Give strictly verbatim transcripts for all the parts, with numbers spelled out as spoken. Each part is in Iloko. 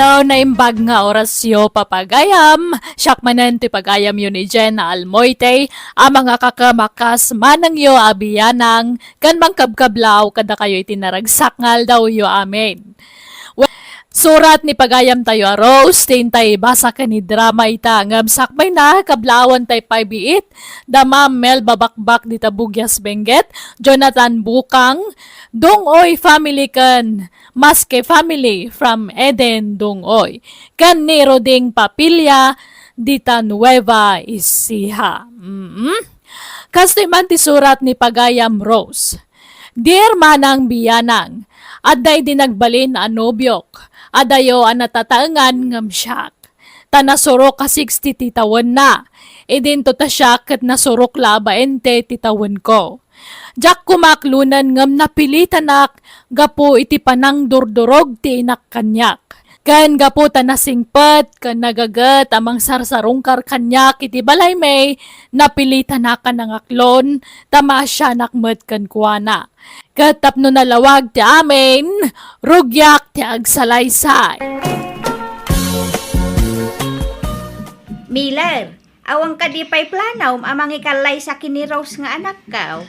Ito, naimbag nga orasyo, papagayam. Siak manen ti pagayamyo ni Jenna Almoite, a mangakakamakas manengyo a biyanang, ken mangkabkablaaw kadakayo iti naragsak nga aldawyo. Amen. Well, surat ni pagayamtayo a Rose, ti intay ibasa ken idrama ita, ngem sakbayna, kablaawantay pay biit, da Ma'am Melba Bakbak dita Bugias Benguet, Jonathan Bukang, Dungoy family ken Maske family from Eden Dungoy, ken ni Roding Papilla dita Nueva Ecija. Mm. Kastoy man ti surat ni pagayam Rose. Dear manang biyanang, adda idi nagbalin a nobiok, adayo a natataengan ngem siak. Ta nasurok a sixty ti tawenna. Idinto ta siak ket nasurok la a baente ti tawenko. Diak koma aklonen ngem napilitanak gapu iti panangdurdurog ti inak kaniak. Ken gapu ta nasingpet ken nagaget a mangsarsarungkar kaniak iti balaymi, napilitanak a nangaklon ta maasianak met kenkuana. Ket tapno nalawag ti amin, rugiak ti agsalaysay. Miller, awan kadi pay planom a mangikallaysa ken ni Rose nga anakko?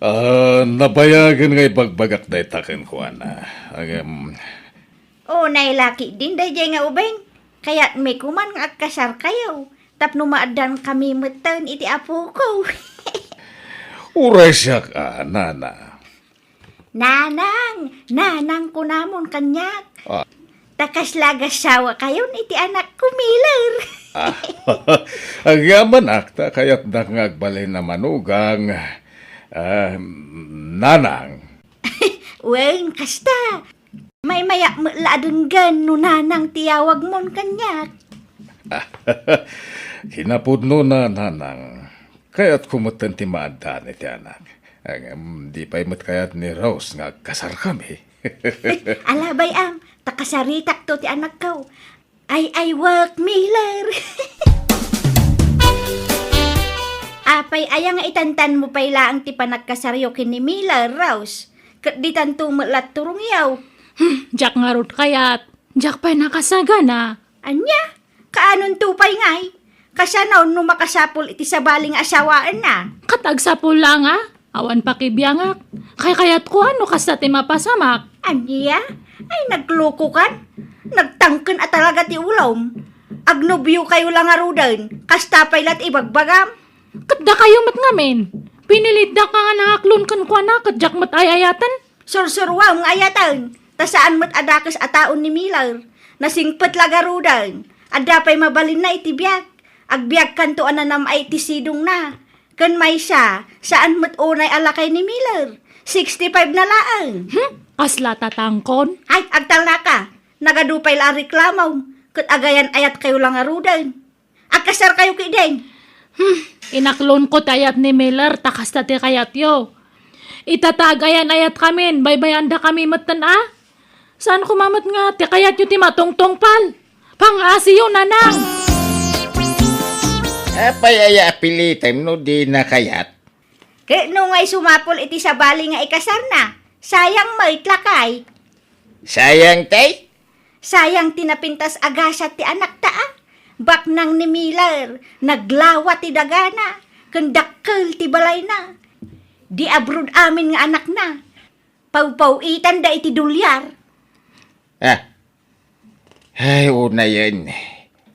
Ah, nabayagen nga ibagbagak dayta kenkuana. Ngem, unay la ketdin daydiay nga ubing. Kayatmi koman nga agkasarkayo tapno maaddankami metten iti apoko. Uray siak a, nana. Nanang, nanang kunamon kaniak. Ah. Ta kasla agassawakayon iti anakko, Miller. Ah, agyamanak ta kayatdak nga agbalin a manugang, ah, nanang. Wen, kasta. Maymayak met la a denggen no nanang ti yawagmon kaniak. Kinapudnona, nanang. Kayatko metten ti maaddaan iti anak. Ngem di pay met kayat ni Rose nga agkasarkami. Ala bay-am, ta kasaritakto ti anakko. Ay-aywek, Miller. Apay aya nga itantanmo pay laeng ti panagkasaryo ken ni Miller, Rose? Ket ditanto met la turongyo. Hmm, diak ngarud kayat. Diak pay nakasagana. Ania? Kaanonto pay ngay? Kasano no makasapul iti sabali nga asawaenna? Ket agsapul la nga, awan pakibiangak. Kaykayatko a no kasta ti mapasamak. Ania? Ay, naglokokan? Nagtangken a talaga ti ulom. Agnobiokayo la ngaruden, kasta pay la ti ibagbagam. Ket dakayo met ngamin, pinilitdak nga nangaklon kenkuana ket diak met ay-ayaten. Sursuroam nga ayaten, ta saan met a dakes a taon ni Miller. Nasingpet la garuden. Adda pay mabalinna iti biag. Agbiagkanto a nanam-ay iti sidongna. Ken maysa, saan met unay a lakay ni Miller. Sixty-five na laeng. Hmm? Kasla tatangkon? Ay, agtalnaka. Nagadu pay la a reklamom. Ket agayan-ayatkayo la ngaruden. Agkasarkayo ketdin. Hmm, inaklonko ti ayat ni Miller, ta kasta ti kayatyo. Ita ta agayan-ayatkamin, baybayandakami metten a? Saan koma met nga ti kayatyo ti matungtungpal? Pangasiyo, nanang! Apay aya a pilitem no dina kayat? Ket no ngay sumapul iti sabali nga ikasarna, sayang met lakay. Sayang, tay? Sayang ti napintas a gasat ti anakta a. Baknang ni Miller, naglawa ti dagana, ken dakkel ti balayna. Di abroad amin nga anakna. Pawpaw-itanda iti dolyar. Ah. Ay, unayen.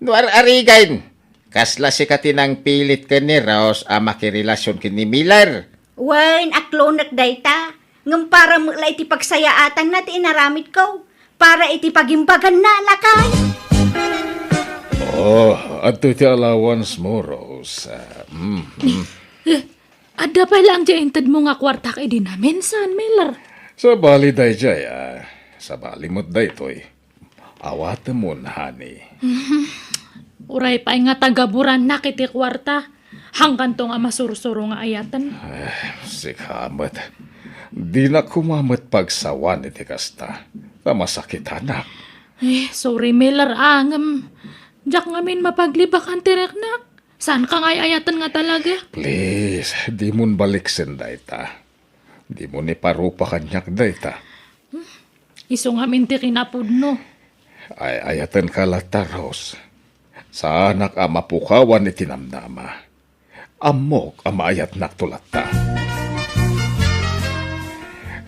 No ar-arigan, kasla sika ti nangpilit ken ni Rose a makirelasion ken ni Miller? Wen, aklonek dayta. Ngem para met la iti pagsayaatanna ti inaramidko. Para iti pagimbaganna, lakay. Oh, adtoy ti allowance mo, Rose. Ah, mm, mm. Eh, adda pay laeng ti intedmo nga kuartak idi namin, saan, Miller? Sabali daydiay, ah. Sabali met daytoy. Awatemon, honey. Mhm. Uray pay nga tagaburannak iti kuarta. Hangganto nga masursuro nga ayaten. Eh, sika met. Dinak koma met pagsawan iti kasta. Ta masakitanak. Eh, sorry, Miller, a, ngem diak ngamin mapaglibakan ti riknak. Saanka nga ay-ayaten nga talaga? Please, dimon baliksen dayta. Dimon iparupa kaniak dayta. Isu ngamin ti kinapudno. Ay-ayatenka latta, Rose. Saanak a mapukawan iti namnama. Ammok a maayatnakto latta.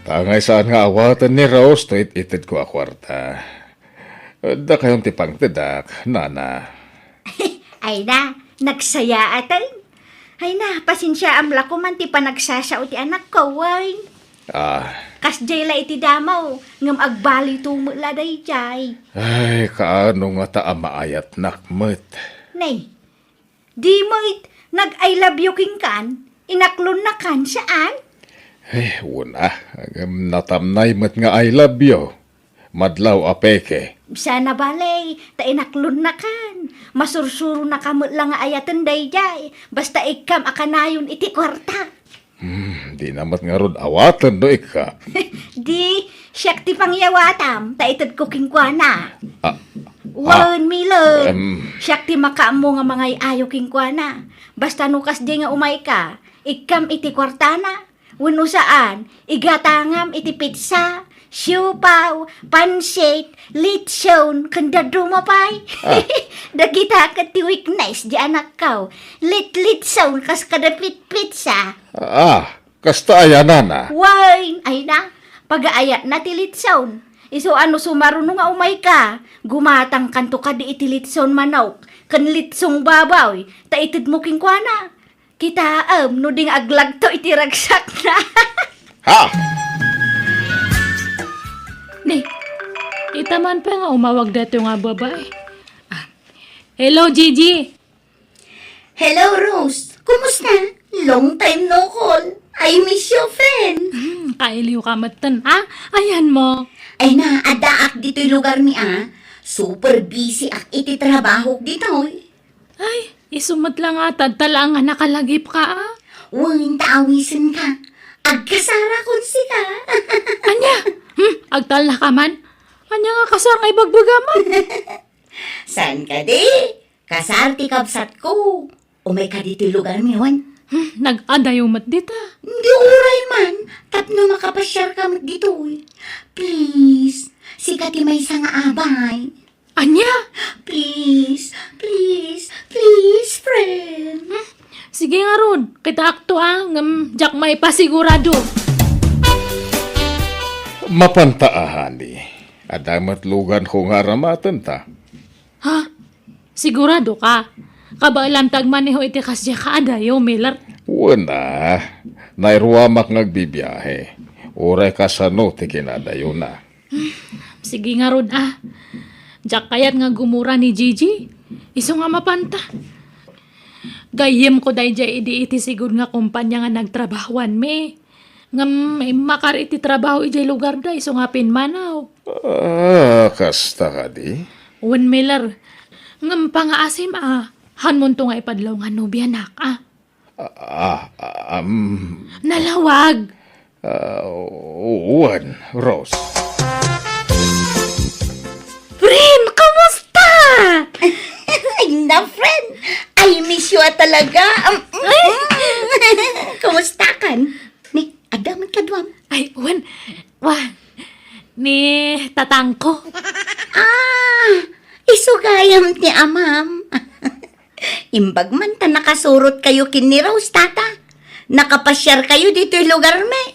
Tangay saan nga awaten ni Rose to it-itedko a kuarta. Dakayon ti pangtedak, nana. Ay na, nagsayaaten. Ay na, pasensiaam la koman ti panagsasao ti anakko, wen. Ah. Kasdiay la iti damaw, ngem agbaliwto met la daydiay. Ay, kaano ngata a maayatnak met? Nay, di met nag-I love you kenkan, inaklonnakan, saan? Eh, una, ngem natamnay met nga I love you. Madlaw a peke. Sana bale, ta inaklonnakan. Masursuronaka met la nga ayaten daydiay. Basta ikkam a kanayon iti kuarta. Hmm, di na met ngarud awaten no ikka. Di, siak ti pangyawatam, ta itedko kenkuana. Ah, Wen, ah, Miller, em. Siak ti makaammo nga mangay-ayo kenkuana. Basta no kasdi nga umayka, ikkam iti kuartana. Wenno saan, igatangam iti pizza, siopaw, pansit, litson, ken dadduma pay. Ah. Dagita ket ti weakness di anakko. Litlitson kas kada pit-, pizza. Ah, kasta aya, nana? Wen, ay na, pagaayatna ti litson. Isu a no sumaruno nga umayka, gumatangkanto kadi iti litson manok, ken litsong baboy, ta itedmo kenkuana. Kitaem no ding aglagto iti ragsakna. Ha? Ni, ita man pay nga umawag daytoy nga babae. Ah, hello, Gigi. Hello, Rose. Kumusta? Long time no call. I miss you, friend. Hmm, kailiw ka metten, ha? Ayanmo. Ay na, addaak ditoy lugar mi, ah. Super busy ak iti trabahok ditoy. Ay, isu met la nga, tadta laeng nga nakalagipka, a? Wen, ta awisenka. Agkasarakon sika. Ania? Hmm, agtalnaka man? Ania nga kasar nga ibagbagam, a? Saan kadi? Kasar ti kabsatko. Umayka ditoy lugar mi, wen? Hmm, nag-adayo met dita. Di uray man, tapno makapasiarka met ditoy. Please, sika ti maysa nga abay. Ania? Please, please, please, friend. Hmm? Sige ngarud, kitaakto a, ngem diak maipasigurado. Mapanta a, honey. Adda met luganko nga aramatenta. Ha? Sigurado ka? Kabaelam ti agmaneho iti kasdiay a kaadayo, Miller? Wen a, nairuamak nga agbibiahe. Uray kasano ti kinadayona. Sige ngarud a. Diak kayat nga gumura ni Gigi. Isu nga mapanta. Gayyemko daydiay idi iti sigud nga kompania nga nagtrabahoanmi. Ngem immakar iti trabaho idiay lugarda isu nga pimmanaw. Ah, kasta kadi? Wen, Miller. Ngem pangaasim a, hanmonto nga ipadlaw nga nobianak, a? Ah, ah, um, Nalawag. Ah, wen, Rose. Friend, kumusta? Ay, na, friend. I miss you, ah, talaga. Um, mm, mm. Kumusta kan? Ni, adda man kaduam? Ay, wen. Wa, ni tatangko. Ah, isu gayam ti amam. Imbag man ta nakasurotkayo ken ni Rose, tata. Nakapasiarkayo ditoy lugarmi.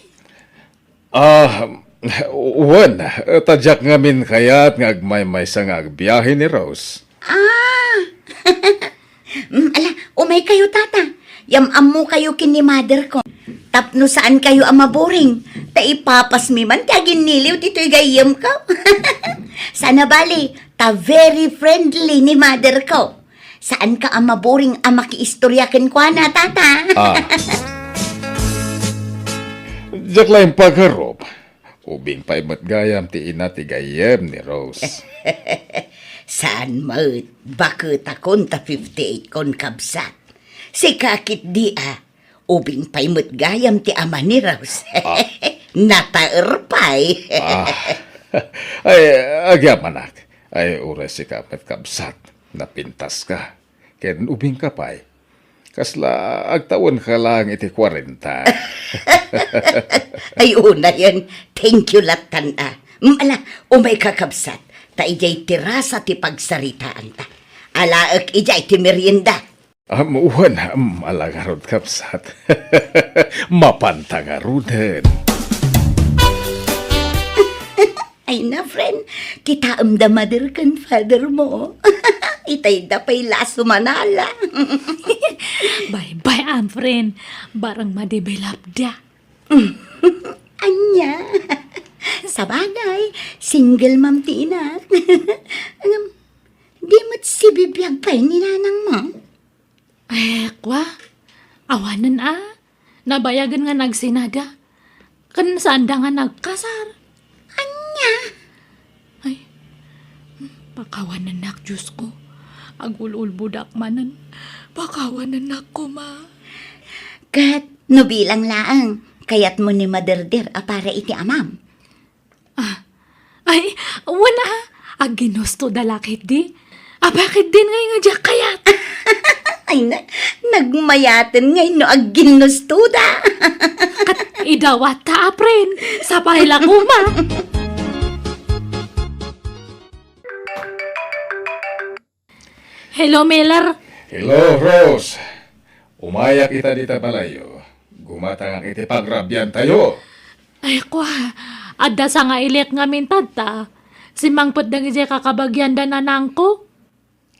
Ah, wen, ta diak ngamin kayat nga agmaymaysa nga agbiahe ni Rose. Ah! Mm, ala, umaykayo, tata. Yam-ammokayo ken ni mother ko. Tapno saankayo a maboring, ta ipapasmi man ti aginniliw ditoy gayyemko. Sana bali, ta very friendly ni mother ko. Saanka a maboring a makiistoria kenkuana, tata. Ah. Diak la impagarup. Ubing pay met gayam ti ina ti gayyem ni Rose. Saan met, baketakon ta fifty-eight kon, kabsat. Sika ketdi a, ubing pay met gayam ti ama ni Rose. Ah. Nataer pay. Ah. Ay, agyamanak. Ay, uray sika met, kabsat. Napintaska. Ken ubingka pay. Kasla agtawenka laeng iti kuarenta. Ay, unayen. Thank you, lattan a. Mm, ala, umayka, kabsat. Ta idiay terasa ti pagsaritaanta. Alaek idiay ti merienda. Am, wen, am, ala ngarud, kabsat. Mapanta ngaruden. Ay na, friend. Kitaem da mother ken father mo. Itay da pay la a sumanala. Bye-bye, am, friend. Barang madevelop da. Ania? Sabagay, single mom ti inak. Ngem, di met sibibiag pay ni nanang mo? Eh, kwa, awanen a. Nabayagen nga nagsinada. Ken saanda nga nagkasar. Ania? Ay, pakawanennak, Diosko. Agul-ulbodak manen. Pakawanennak koma. Ket no bilang laeng, kayatmo ni maderder a para iti amam? Ah, ay, wen a, agginusto da la ketdi. Apay ketdin ngay nga diak kayat? Ay na, nagmayaten ngay no agginusto da. Ket idawat ta, apren, sapay la koma. Hello, Miller. Hello, Rose. Umayak ita dita balayyo. Gumatangak iti pagrabiantayo. Ay, kwa, adda sangailik ngamin tatta. Simmangpet dagiti kakabagian da nanangko.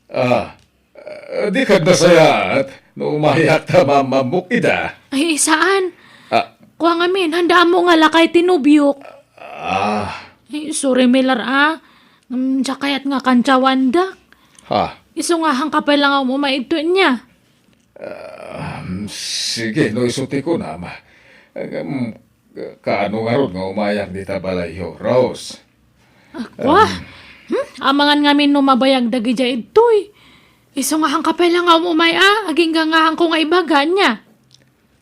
Ah, eh, di kad nasayaat no umayak ta mammammok ida. Ay, saan? Ah. Kwa ngamin, handa ammo nga lakay ti nobiok. Ah. Ay, sorry, Miller, ah. Mm, diak kayat nga kantsawandak. Ha? Isu nga hanka pay la nga umumay idto ania. Ah, sige, no isu ti kunam. Em, kaano ngarud nga umayak dita balayyo, Rose? Ah, kwa? Em. Hmm? Amangan ngamin no mabayag dagidiay idtoy. Isu nga hanka pay la nga umumay a, agingga nga hanko nga ibaga ania.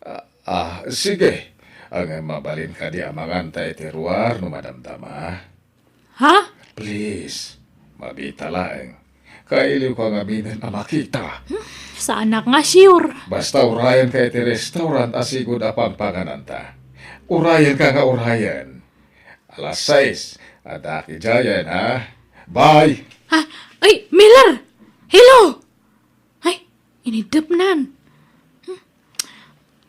Ah, ah, sige. Ang mabalin kadi amangan ta iti ruar no madamdama. Ha? Please, mabita laeng. Kailiwka ngaminen a makita. Hmm, saanak nga sure. Basta urayenka iti restaurant a sigud a pangpangananta. Urayenka nga urayen. Alas sais, adda idiayen, ha? Bye! Ha? Ay, Miller! Hello! Ay, iniddepnan. Hmm.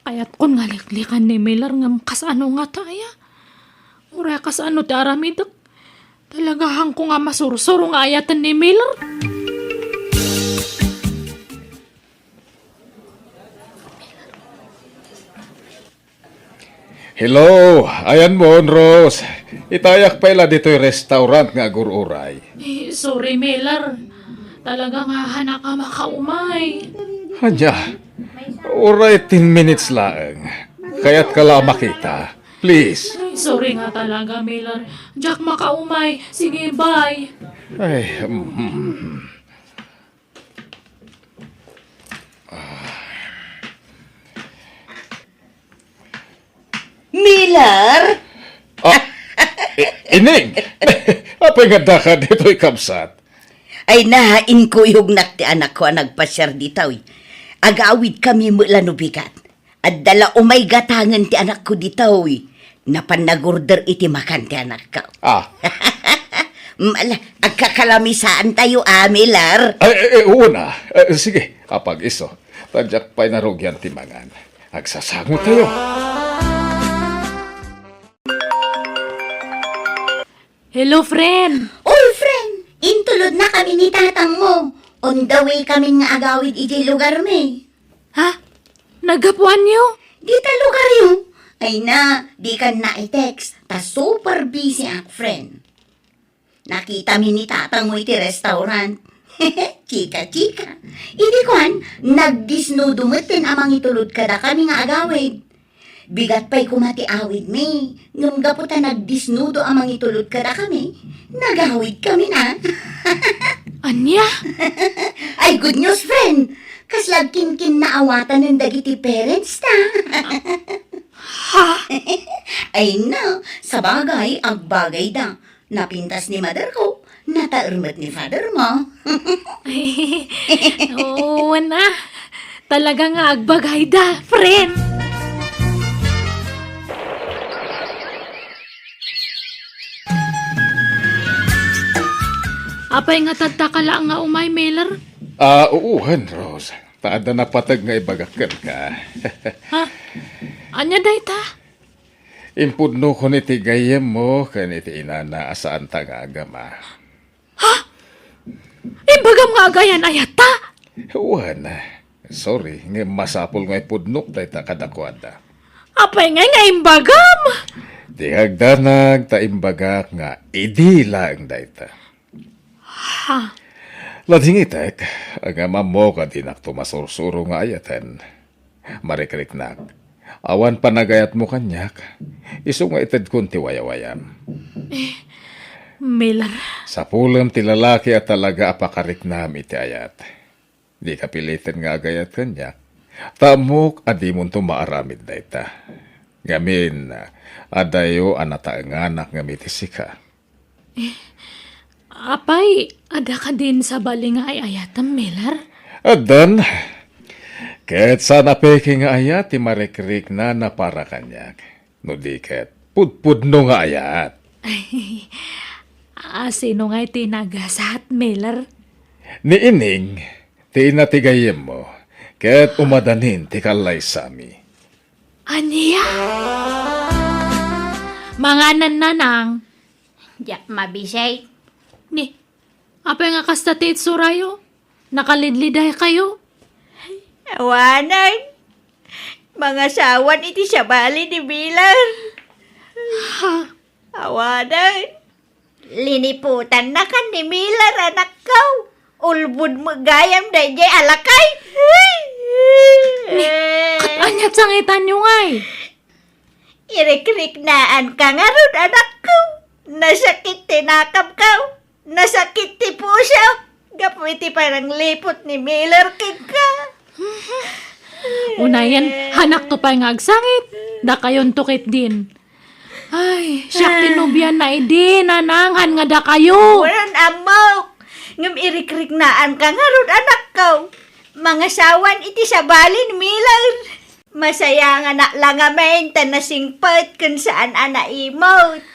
Kayatkon nga liklikan ni Miller ngem kasano ngata aya? Uray kasano ti aramidek? Talaga hanko nga masursuro nga ayaten ni Miller. Hello, ayanmon, Rose. Itayak pay la ditoy restaurant nga agur-uray. Eh, sorry, Miller. Talaga nga hanak a makaumay. Ania? Uray ten minutes laeng. Kayatka la makita. Please. Ay, sorry nga talaga, Miller. Diak makaumay. Sige, bye. Ay, mm. Miller? Ah, I-, Ining! Apay nga daka ditoy, kabsat? Ay na, inkuyognak ti anakko a nagpasiar ditoy. Agawidkami met la no bigat. Adda la umay gatangen ti anakko ditoy. Napan nagorder iti makan ti anakko. Ah. Mala, agkakalamisaantayo, a, Miller. Ay, ay, ay, wen a. Eh, sige, apag isu. Ta diak pay narugian ti mangan. Agsasangotayo. Hello, friend. Oy, friend! Intulodnakami ni tatangmo. On the way kami nga agawid idiay lugarmi. Ha? Naggapuanyo? Dita lugaryo. Ay na, dikan na i-text. Ta super busy ak, friend. Nakitami ni tatangmo iti restaurant. Chika-chika. Idi kuan, nagdisnudo metten a mangitulod kadakami nga agawid. Bigat pay koma ti awidmi, ngem gapu ta nagdisnudo a mangitulod kadakami, nagawidkami na. Ania? Ay, good news, friend! Kasla agkinkinnaawatanen dagiti parents ta. Ha? Ay, na, sabagay, agbagayda. Napintas ni mother ko, nataer met ni father mo. Oo, wen a. Talaga nga agbagayda, friend. Apay nga tadtaka laeng nga umay, Miller? Ah, uwen, Rose. Ta adda napateg nga ibagak kenka. Ha? Ania dayta? Impudnokon iti gayyemmo ken iti inana a saanta nga agama. Ha? Imbagam nga agayan-ayatta? Wen, sorry, ngem masapul nga ipudnok dayta kadakuada. Apay ngay nga imbagam? Di agdanag ta imbagak nga idi laeng dayta. Ha? Ladingitek, ngem ammok a dinakto masursuro nga ayaten. Marikriknak, awan panagayatmo kaniak, isu nga itedkon ti wayawayam. Eh, Miller. Sapulem ti lalaki a talaga a pakariknam iti ayat. Dika piliten nga agayat kaniak. Ta ammok a dimonto maaramid dayta. Ngamin, adayo a nataenganak ngem iti sika. Eh, apay, adda kadin sabali nga ay-ayatem, Miller? Addan. Ket saan a peke nga ayat ti marikriknana para kaniak. No di ket, pudpudno nga ayat. Ay, a, sino nga iti nagasat, Miller? Ni Ining, ti ina ti gayyemmo, ket umadanin ti kallaysami. Ania? Manganan, nanang. Diak mabisay. Ni, apay nga kasta ti itsurayo? Nakalidliday kayo? Awanen. Mangasawan iti sabali ni Miller. Ha? Awanen. Liniputannakan ni Miller, anakko. Ulbod met gayam daydiay a lakay. Ni, ket ania't sangitanyo ngay? Irikriknaanka ngarud, anakko. Nasakit ti nakemko. Nasakit ti pusok. Gapu iti panangliput ni Miller kenka. Unayen, hanakto pay nga agsangit. Dakayonto ketdin. Ay, siak ti nobiana idi, nanang, haan nga dakayo. Wen, ammok. Ngem irikriknaanka ngarud, anakko. Mangasawan iti sabali ni Miller. Masayanganak la ngamin ta nasingpet ken saan a naimut.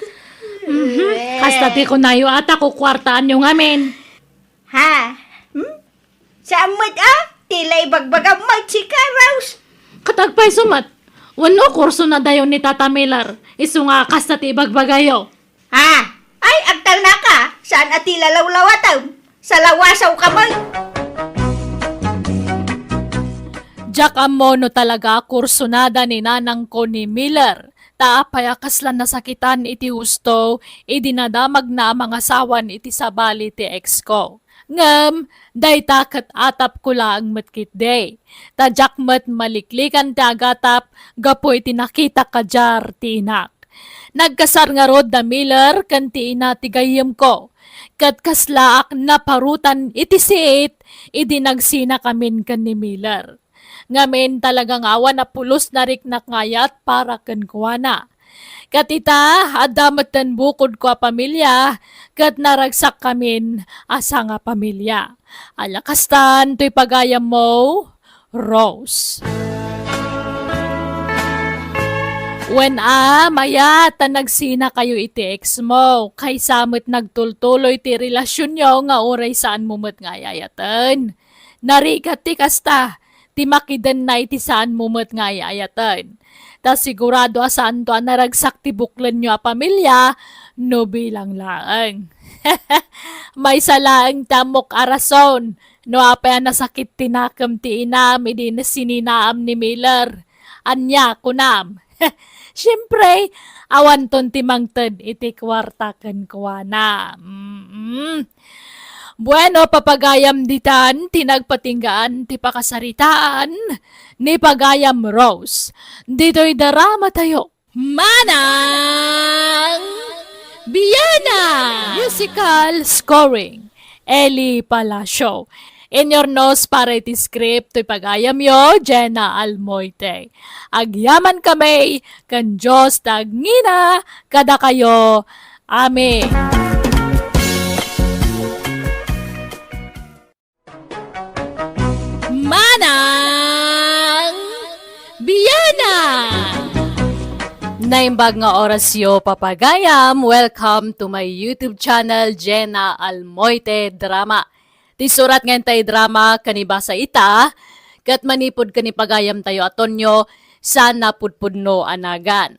Mhm. Kasta ti kunayo a ta kukuartaanyo ngamin. Ha? Hmm? Saan met a? Ti la ibagbagam met sika, Rose. Ket agpayso met, wenno kursonadayo ni Tata Miller, isu nga kasta ti ibagbagayo. Ha? Ay, agtalnaka, saan a ti lalawlawatem? Salawasawka met. Diak ammo no talaga a kursonada ni nanangko ni Miller, ta apay a kasla nasakitan iti husto idi nadamagna a mangasawan iti sabali ti ex ko. Ngem, dayta ket atapko laeng met ketdi. Ta diak met maliklikan ti agatap gapu iti nakitak kadiar ti inak. Nagkasar ngarud da Miller ken ti ina ti gayyemko, ket kaslaak naparutan iti siit idi nagsinakamin ken ni Miller. Ngamin, talaga nga awan a pulos nariknak nga ayat para kenkuana. Ket ita, adda metten bukodko a pamilia, ket naragsakkamin a sangapamilia. Ala kastan toy pagayammo, Rose. Wen a, mayat ta nagsinakayo iti ex mo, kaysa met nagtultuloy ti relasionyo nga uray saanmo met nga ay-ayaten. Narigat ti kasta, ti makidenna iti saanmo met nga ay-ayaten. Ta sigurado a saanto a naragsak ti buklenyo a pamilia no bilang laeng. Maysa laeng ti ammok a rason no apay a nasakit ti nakem ti inam idi sininaam ni Miller. Ania, kunam? Siempre, awanton ti mangted iti kuarta kenkuana. Mm. Bueno, papagayam ditan ti nagpatinggaan ti pakasaritaan ni Pagayam Rose. Ditoy drama tayo. Manang Biana! Musical scoring, Eli Palacio. Inyurnos para iti script toy pagayamyo, Jenna Almoite. Agyaman kami, ken Dios ti agngina kadakayo. Amen. Manang Biana! Naimbag nga orasyo, papagayam. Welcome to my YouTube channel, Jenna Almoite Drama. Ti surat nga intay drama, kanibasa ita, ket manipud kanipagayam tayo a Tonyo, saan napudpudno a nagan.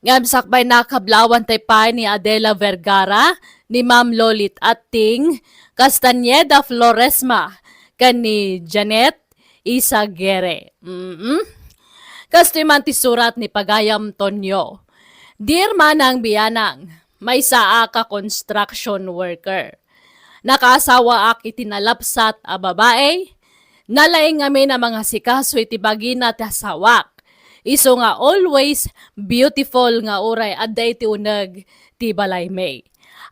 Ngem sakbay, nakablaawan tay pay ni Adela Vergara, ni Ma'am Lolit Atting, Castañeda Floresma, ken ni Janet Isagere. Mm-mm. Kastoy man ti surat ni pagayam Tonyo. Dear Manang Bianang, maysaak a construction worker. Nakaasawaak iti nalapsat a babae. Nalaing ngamin a mangasikaso iti bagina ti asawak. Isu nga always beautiful nga uray adda iti uneg ti balaymi.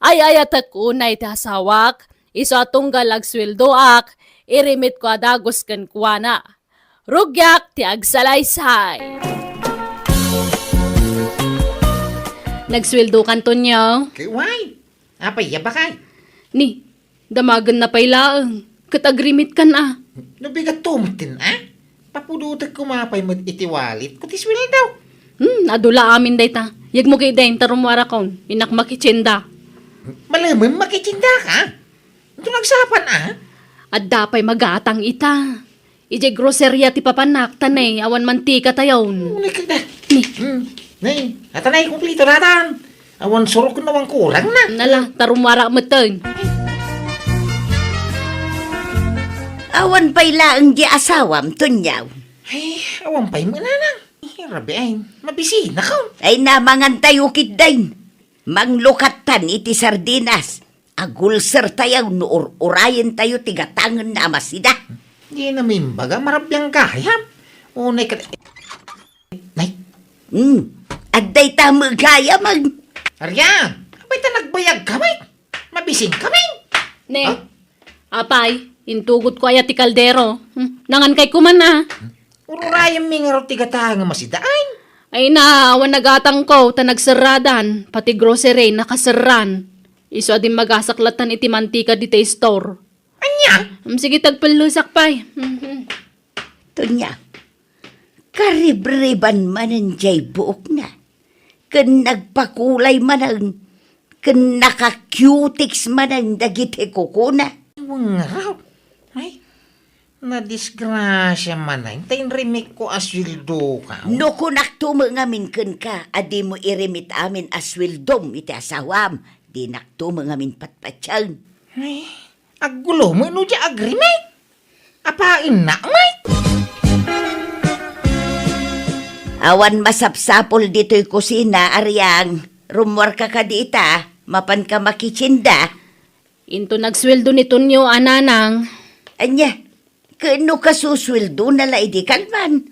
Ay-ayatek unay ti asawak, isu a tunggal agsueldoak, irimitko a dagus kenkuana. Rugiak ti agsalaysay. Nagsueldokan, Tonyo? Kay, why? Apay, ya bakay? Ni, damagenna pay laeng, ket agrimitkan a. No bigatto metten a? Papudotek koma pay met iti wallet ko ti sueldo. Hmm, adu la amin dayta. Yegmo ketdin ta rummuarakon, innak makitsinda. Malemem makitsinda ka? Ito nagsapan a? Adda pay magatang ita. Idiay groceria ti papanak, ta ne, awan mantika tayon. Uy, kada. Ni. Hmm. Ne, ata na, kumplito natan. Awan surok no awan kurang na. Nala, ta rummuara metten. Awan pay laeng di asawam, Tonyo. Ay, awan pay met, Nanang. Ay, rabiin, mabisina ka. Ay, namangan tayo ketdin. Manglukattan iti sardinas. Agulser tayo no ur-urayen tayo ti gatangenna a masida. Di na mimbaga, marabiang gayam. Unay ka, nay. Hmm, adda ita met gayam, ag- Arian, apay ta nagbayag ka met? Mabisin kami. Ne. Ha? Apay, intugotko aya ti kaldero. Hmm, nangankay koma a. Ur-urayen mi ngarud ti gatang a masida, ay. Ay na, awan nagatangko, ta nagserradan, pati grocery, nakaserran. Isu a dimmagasaklattan iti mantika dita store. Ania? Hmm, sige, tagpellesak pay. Mhm. Tonyo, karibriban manen jay buokna, ken nagpakulay manen, ken naka-cutex manen dagiti kukuna. Wengngarud. Ay, nadisgrasia manen, ta inrimikko a sueldo ka. No kunakto met ngamin kenka a dimo irimit amin a sueldom iti asawam, dinakto met ngamin patpatien. Ay, aggulo met no di agrimit. Apainnak met. Awan masapsapul ditoy kusina, Ariang. Rummuarka kadi ita, mapanka makitsinda. Into nagsueldo ni Tonyo a nanang. Ania, ken no kasusueldona la idi kalman,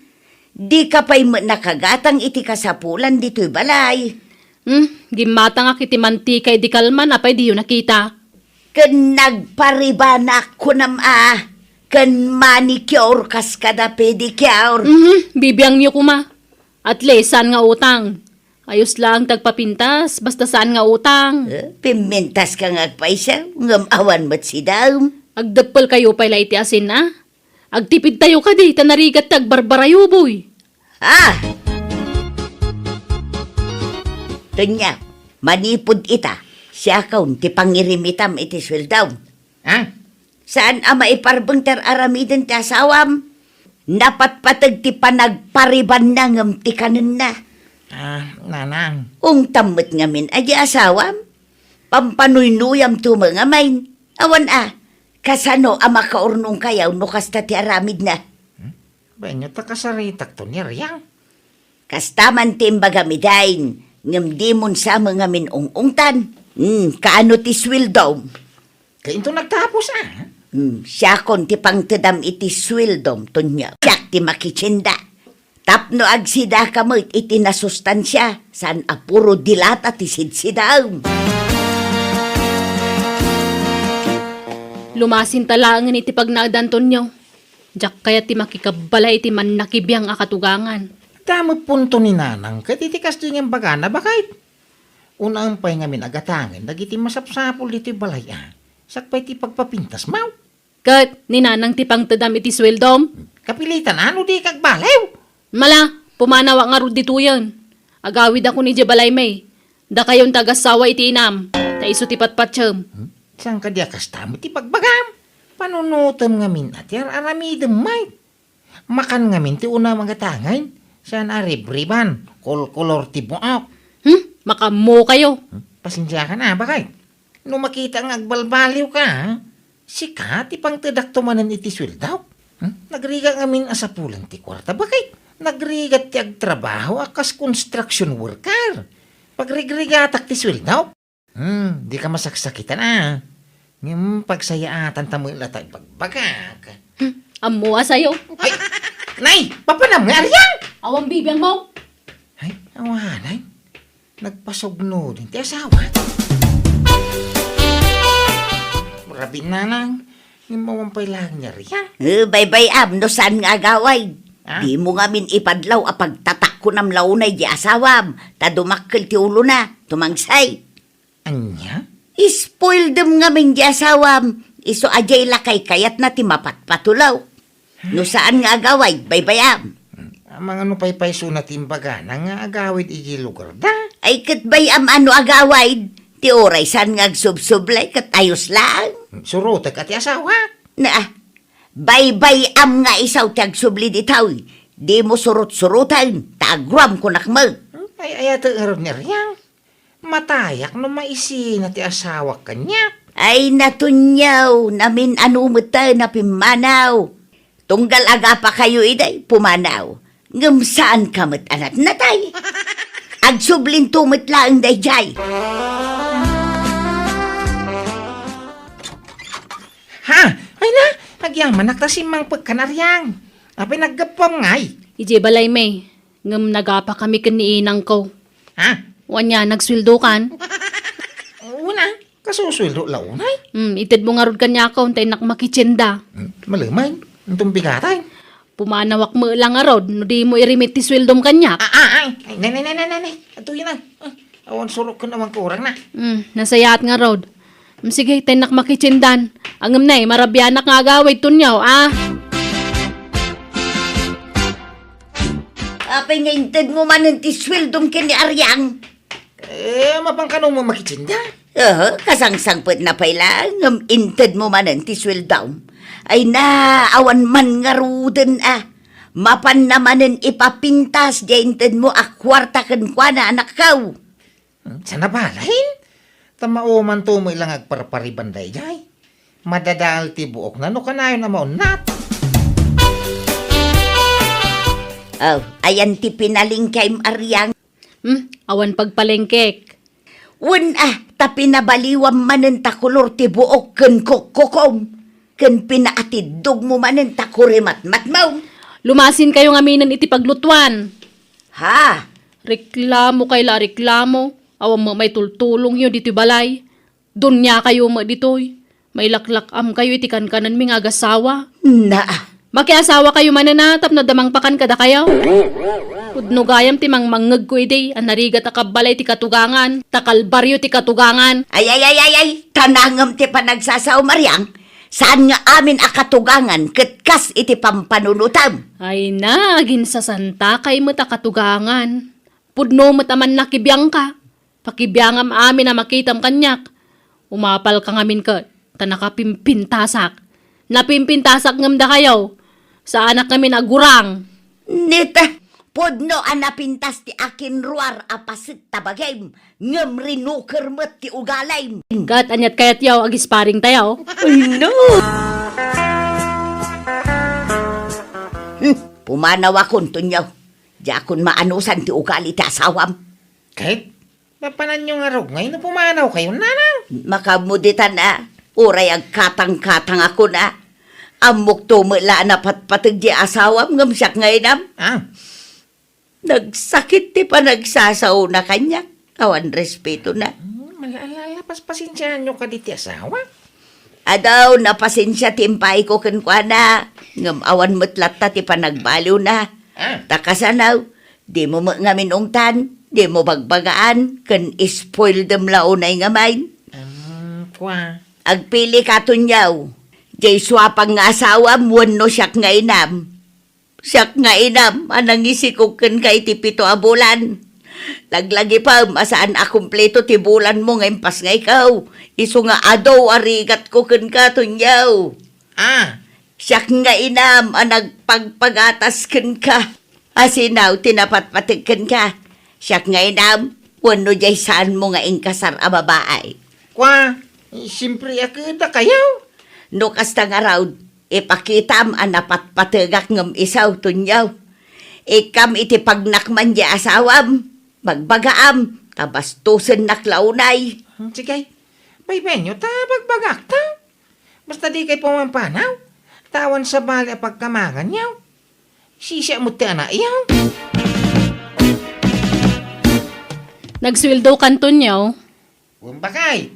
dika pay met nakagatang iti kasapulan ditoy balay. Hmm, gimmatangak iti mantika idi kalman, apay diyo nakita? Ken nagparibanak kunam a, ken manicure kas kada pedicure. Mhm, bibiangyo koma. At least, saan nga utang? Ayos laeng ti agpapintas, basta saan nga utang. Eh, pimmintas ka nga agpaysa, ngem awan met sidam. Agdeppel kayo pay la iti asin, a? Agtipid tayo kadi, ta narigat ti agbarbarayo, boy. Ah! Tonyo, manipud ita, siakon ti pangirimitam iti sueldom. Ah? Saan a maiparbeng ti ar-aramiden ti asawam? Napatpateg ti panagparibanna ngem ti kanenna. Ah, nanang. Ungtam met ngamin a di asawam? Pampanuynuyam to met ngamin. Awan a, kasano a makaurnongkayo no kasta ti aramidna? Hmm? Wenno ta kasaritakto ni Ariang. Kasta man ti imbagam idin, ngem dimon sa met ngamin ung-ungtan. Hmm, kaano ti sueldom? Kainto nagtapos, a? Hmm, siakon ti pangtedam iti sueldom, Tonyo. Siak ti makitsinda. Tapno agsidaka met iti nasustansia, saan a puro dilata ti sidsidam. Lumasinta laengen iti pagnaedan, Tonyo. Diak kayat ti makikabbala iti mannakibiang a katugangan. Adda met punto ni nanang ket iti kastoy nga imbagana, baket. Unaen pay ngamin a gatangen dagiti masapsapul ditoy balay a, sakbay ti pagpapintas, maw? Ket ni nanang ti pangtedam iti sueldom? Kapilitan a no dika agbaliw. Mala, pumanawak ngarud ditoyen. Agawidakon idiay balay, May. Dakayon ti agassawa iti inam, ta isu ti patpatiem. Hmm? Saan kadi a kasta met ti bagbagam? Panunotem ngamin a ti ar-aramidem, May. Makan ngamin ti unam a gatangay. Saan a ribriban, kolkolor ti buok. Hmm? Makaammokayo. Hmm? Pasensiakan a, bakay. No makita nga agbalbaliwka, sika ti pangtedakto manen iti sueldok. Hmm? Nagrigat ngamin a sapulen ti kuarta, bakit? Nagrigat ti agtrabaho a kas construction worker. Pagrigrigatak ti sueldok. Hmm, dika masaksakitan a. Ngem pagsayaatan ta met la ta ibagbagak. Hmm, ammo a sayo. Ay, nay, papanam nga arian? Awan bibiangmo. Ay, awanay. Nagpasugno din ti asawa. Rabi, nanang, ngem awan pay laeng nga arian. Eh, baybay-am, no saan nga agawid. Ah? Dimo ngamin ipadlaw a pagtatakkonam la unay di asawam, ta dumakkel ti ulona, tumangsay. Ania? Ispoildem ngamin di asawam, isu a diay la kaykayatna ti mapatpatulo. No saan nga agawid, baybay-am. Amangan no paypaysona ti imbagana nga agawid iti lugarda? Ay, ket bay-am a no agawid, ti uray saan nga agsubsublay ket ayos laeng. Surotek a ti asawa. Na, baybay-am nga isu ti agsubli ditoy. Dimo surot-suroten, ta agroam kunak met. Hmm, ay, ayatek ngarud ni Ariang. Matayak no maisina ti asawak kaniak. Ay, natunyaw, namin-ano met a napimmanaw. Tunggal agapakayo idiay, pumanaw. Ngem saanka met a natnatay. Agsublinto met laeng daydiay. Ha? Ay na, agyamanak ta simmangpekkan, Ariang. Apay naggapuam ngay? Idiay balay, May. Ngem nagapakami ken ni inangko. Ha? Wen ania, nagsueldokan? Una, kasusueldo la unay? Hmm, itedmo ngarud kaniak ta innak makitienda. Hmm, malemen, inton bigatay. Pumanawak met la ngarud, no dimo irimit ti sueldom kaniak. Ah, ah, ay, ay, ne, ne, ne, ne, ne, ne. Atoy na. Ah, awan surok ken awan kurang na. Hmm, nasayaat ngarud. Hmm, sige, ta innak makitiendan. Ngem nay, marabianak nga agawid, Tonyo, ah. Apay nga intedmo manen ti sueldom ken ni Ariang? Eh, mapan kano mo makitienda? Aha, kasangsangpetna pay laeng, ngem intedmo manen ti sueldom. Ay na, awan man ngaruden a. Mapanna manen ipapintas diay intedmo a kuarta kenkuana, anakko. Hmm, saan a balet? Ta maumanto met la nga agparpariban daydiay. Madadael ti buokna no kanayon a maunnat. Oh, ayan ti pinalengkem, Ariang. Hmm, awan pagpalengkek. Wen a, ta pinabaliwam manen ta kolor ti buok ken kokkokom. Ken pinaatiddogmo manen ta kurimatmatmo. Lumasinkayo ngaminen iti paglutuan. Ha? Reklamo kay la reklamo. Awan met maitultulongyo ditoy balay. Duniakayo met ditoy. Mailaklak-amkayo iti kankanenmi nga agassawa. Na. Makiasawakayo manen a tapno adda mangpakan kadakayo. Pudno gayam ti mangmangngegko idi a narigat a kabbalay ti katugangan, ta kalbario ti katugangan. Ay, ay, ay, ay, ay, tanangem ti panagsasaom, Ariang. Saan nga amin a katugangan ket kas iti pampanunotem. Ay na, aginsasantakay met a katugangan. Pudno met a mannakibiangka. Pakibiangam amin a makitam kaniak. Umapalka ngamin ket, ta nakapimpintasak. Napimpintasak ngem dakayo. Saanak ngamin a gurang. Nita, pudno a napintas ti akinruar a paset ta bagim, ngem rinuker met ti ugalim. Ket aniat kayatyo, agisparing tayo? Ay, no! Hmm, pumanawakon, Tonyo. Diakon maanusan ti ugali ti asawam. Ket? Mapananyo ngarud ngay no pumanawkayo, nanang? Makaammo ditan a, uray agkatangkatangakon a. Ammokto met la a napatpateg ti asawam ngem siak nga inam. Ah. Nagsakit ti panagsasaona kaniak. Awan respetona. Hmm, ala, ala, ala, pas-, pasensiaanyo kadi ti asawa? Adu, napasensia ti impaayko kenkuana, ngem awan met latta ti panagbaliwna. Ah. Ta kasano, dimo met ngamin ungtan, dimo bagbagaan, ken ispoildem la unay ngamin. Hmm, kua. Agpilika, Tonyo. Diay suapak nga asawam wenno siak nga inam. Siak nga inam a nangisikog kenka iti pito a bulan. Laglagipem a saan a kumpleto ti bulanmo nga impasngayko. Isu nga adu a rigatko kenka, Tonyo. Ah. Siak nga inam a nagpagpagatas kenka. Asino ti napatpateg kenka? Siak nga inam, wenno diay saanmo nga inkasar a babai? Kua, eh, siyempre, a kadakayo. No kasta ngarud, ipakitam a napatpategak ngem isu, Tonyo. Ikkam iti pagnakman diay asawam, bagbagaam, ta bastosennak la unay. Hmm, sige. Baybayenyo ta bagbagak ta. Basta dikay pumampanaw. Ta awan sabali a pagkamanganyo. Sisiak met ti anakyo. Nagsueldo kan, Tonyo? Wen, bakay.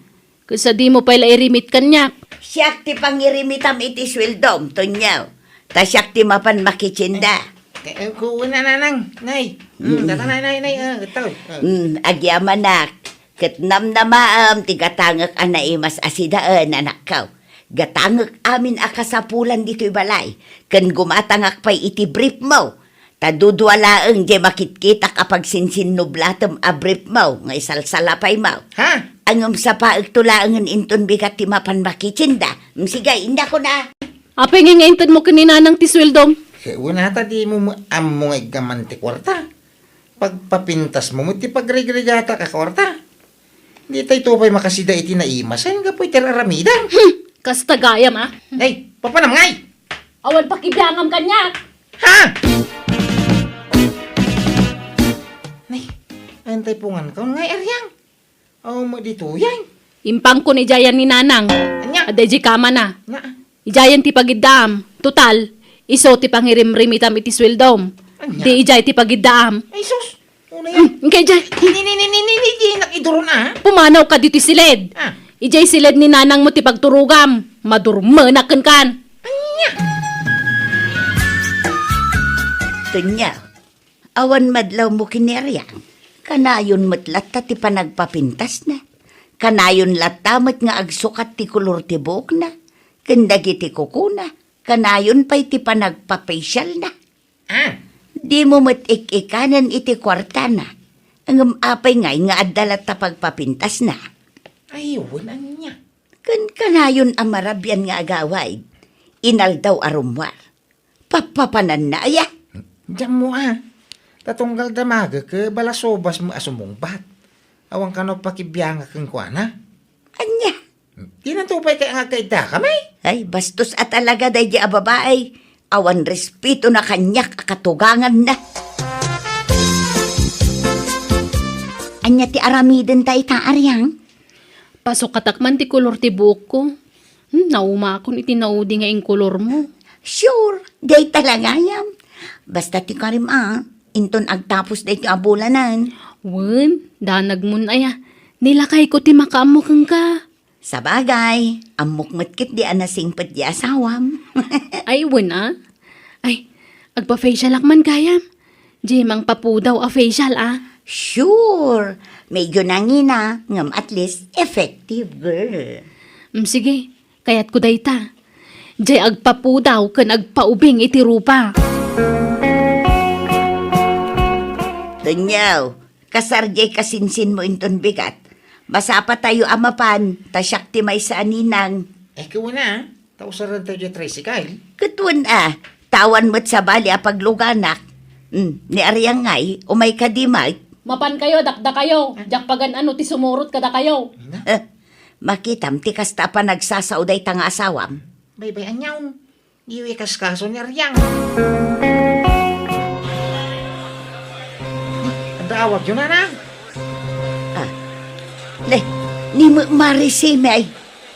Ket sadino pay la irimit kaniak? Siak ti pangirimitam iti sueldom, Tonyo. Ta siak ti mapan makitienda. Eh, eh, ku-, una, nanang, nay. Hmm, Mm. Data, nay, nay, nay, ah, ito. Ah. Hmm, agyamanak. Ket namnamaem ti gatangek a naimas a sidaen, anakko. Gatangek amin a kasapulan ditoy balay, ken gumatangak pay iti briefmo. Ta dudua laeng diay makitkitak a pagsinsinnublatem a briefmo nga isalsalapaymo. Ha? Ngem sapaekto laengen inton bigat ti mapan makitienda. Mm, sige, indakon a. Apay ngay nga intedmo ken ni nanang ti sueldom? Ket una ta dimo ammo nga iggaman ti kuarta. Pagpapintasmo met ti pagrigrigatak a kuarta. Ditayto pay makasida iti naimasen gapu iti ar-aramidem. Hmm, kasta gayam, a. Nay, papanam ngay? Awan pakibiangam kaniak. Ha? Nay, ayantay punganko ngay, Ariang. Awan met ditoyen. Impangko ni Jayan ni Nanang. Ania? Adda idiay kamana. Na. Idiayen ti pagiddaam. Total, isu ti pangirimrimitam iti sueldom. Ania? Di idiay ti pagiddaam. Ay, sus! Una yan. Hmm, inkay idiay. Ni, ni, ni, ni, ni, ni, di nakiduron, ah. Pumanawka ditoy siled. Ah. Idiay siled ni nanangmo ti pagturogam. Madurmenak kenkan. Ania? Tonyo, awan madlawmo ken ni Ariang. Kanayon met latta ti panagpapintasna. Kanayon latta met nga agsukat ti kolor ti buokna. Ken dagiti kukuna, kanayon pay ti panagpapasyalna. Ah. Dimo met ik-ikanen iti kuartana. Ngem apay ngay nga adda latta pagpapintasna? Ay, wen, ania? Ken kanayon a marabian nga agawid, inaldaw a rummuar. Pappapananna aya? Diammo a. Ta tunggal damagek, balasubas met a sumungbat. Awan kano pakibiangak kenkuana. Ania? Dinanto pay kay nga agkaiddakami? Ay, bastos a talaga daydi a babai. Awan respetona kaniak a katuganganna. Ania ti aramidenta ita, Ariang? Pasukatak man ti kolor ti buokko. Hmm, naumakon iti naudi nga inkolormo. Sure, dayta la gayam. Basta ti karim a, inton agtapos daytoy a bulanen. Wen, danagmon aya. Ni lakayko ti makaammo kenka. Sabagay, ammok met ketdi a nasingpet di asawam. Ay, wen a. Ay, agpa-facialak man gayam. Di mangpapudaw a facial a. Sure. Medyo nangina, ngem at least effective, girl. Mm, sige, kayatko dayta. Di agpapudaw ken agpaubing iti rupa. Tonyo, kasar diay kasinsinmo inton bigat. Masapatayo a mapan, ta siak ti maysa a ninang. Eh, kuna, ta usarentayo diay tricycle. Ket wen a, ta awan met sabali a pagluganak. Hmm, ni Ariang ngay, umay kadi met. Mapankayo, dakdakayo. Diak pagan-ano ti sumurot kadakayo. Ina? Eh, makitam ti kasta a panagsasao dayta nga asawam. Baybay, aniaon. Diyo ikaskaso ni Ariang. Adda awagyo, nanang? Ah. Ne, ni Marisime ay.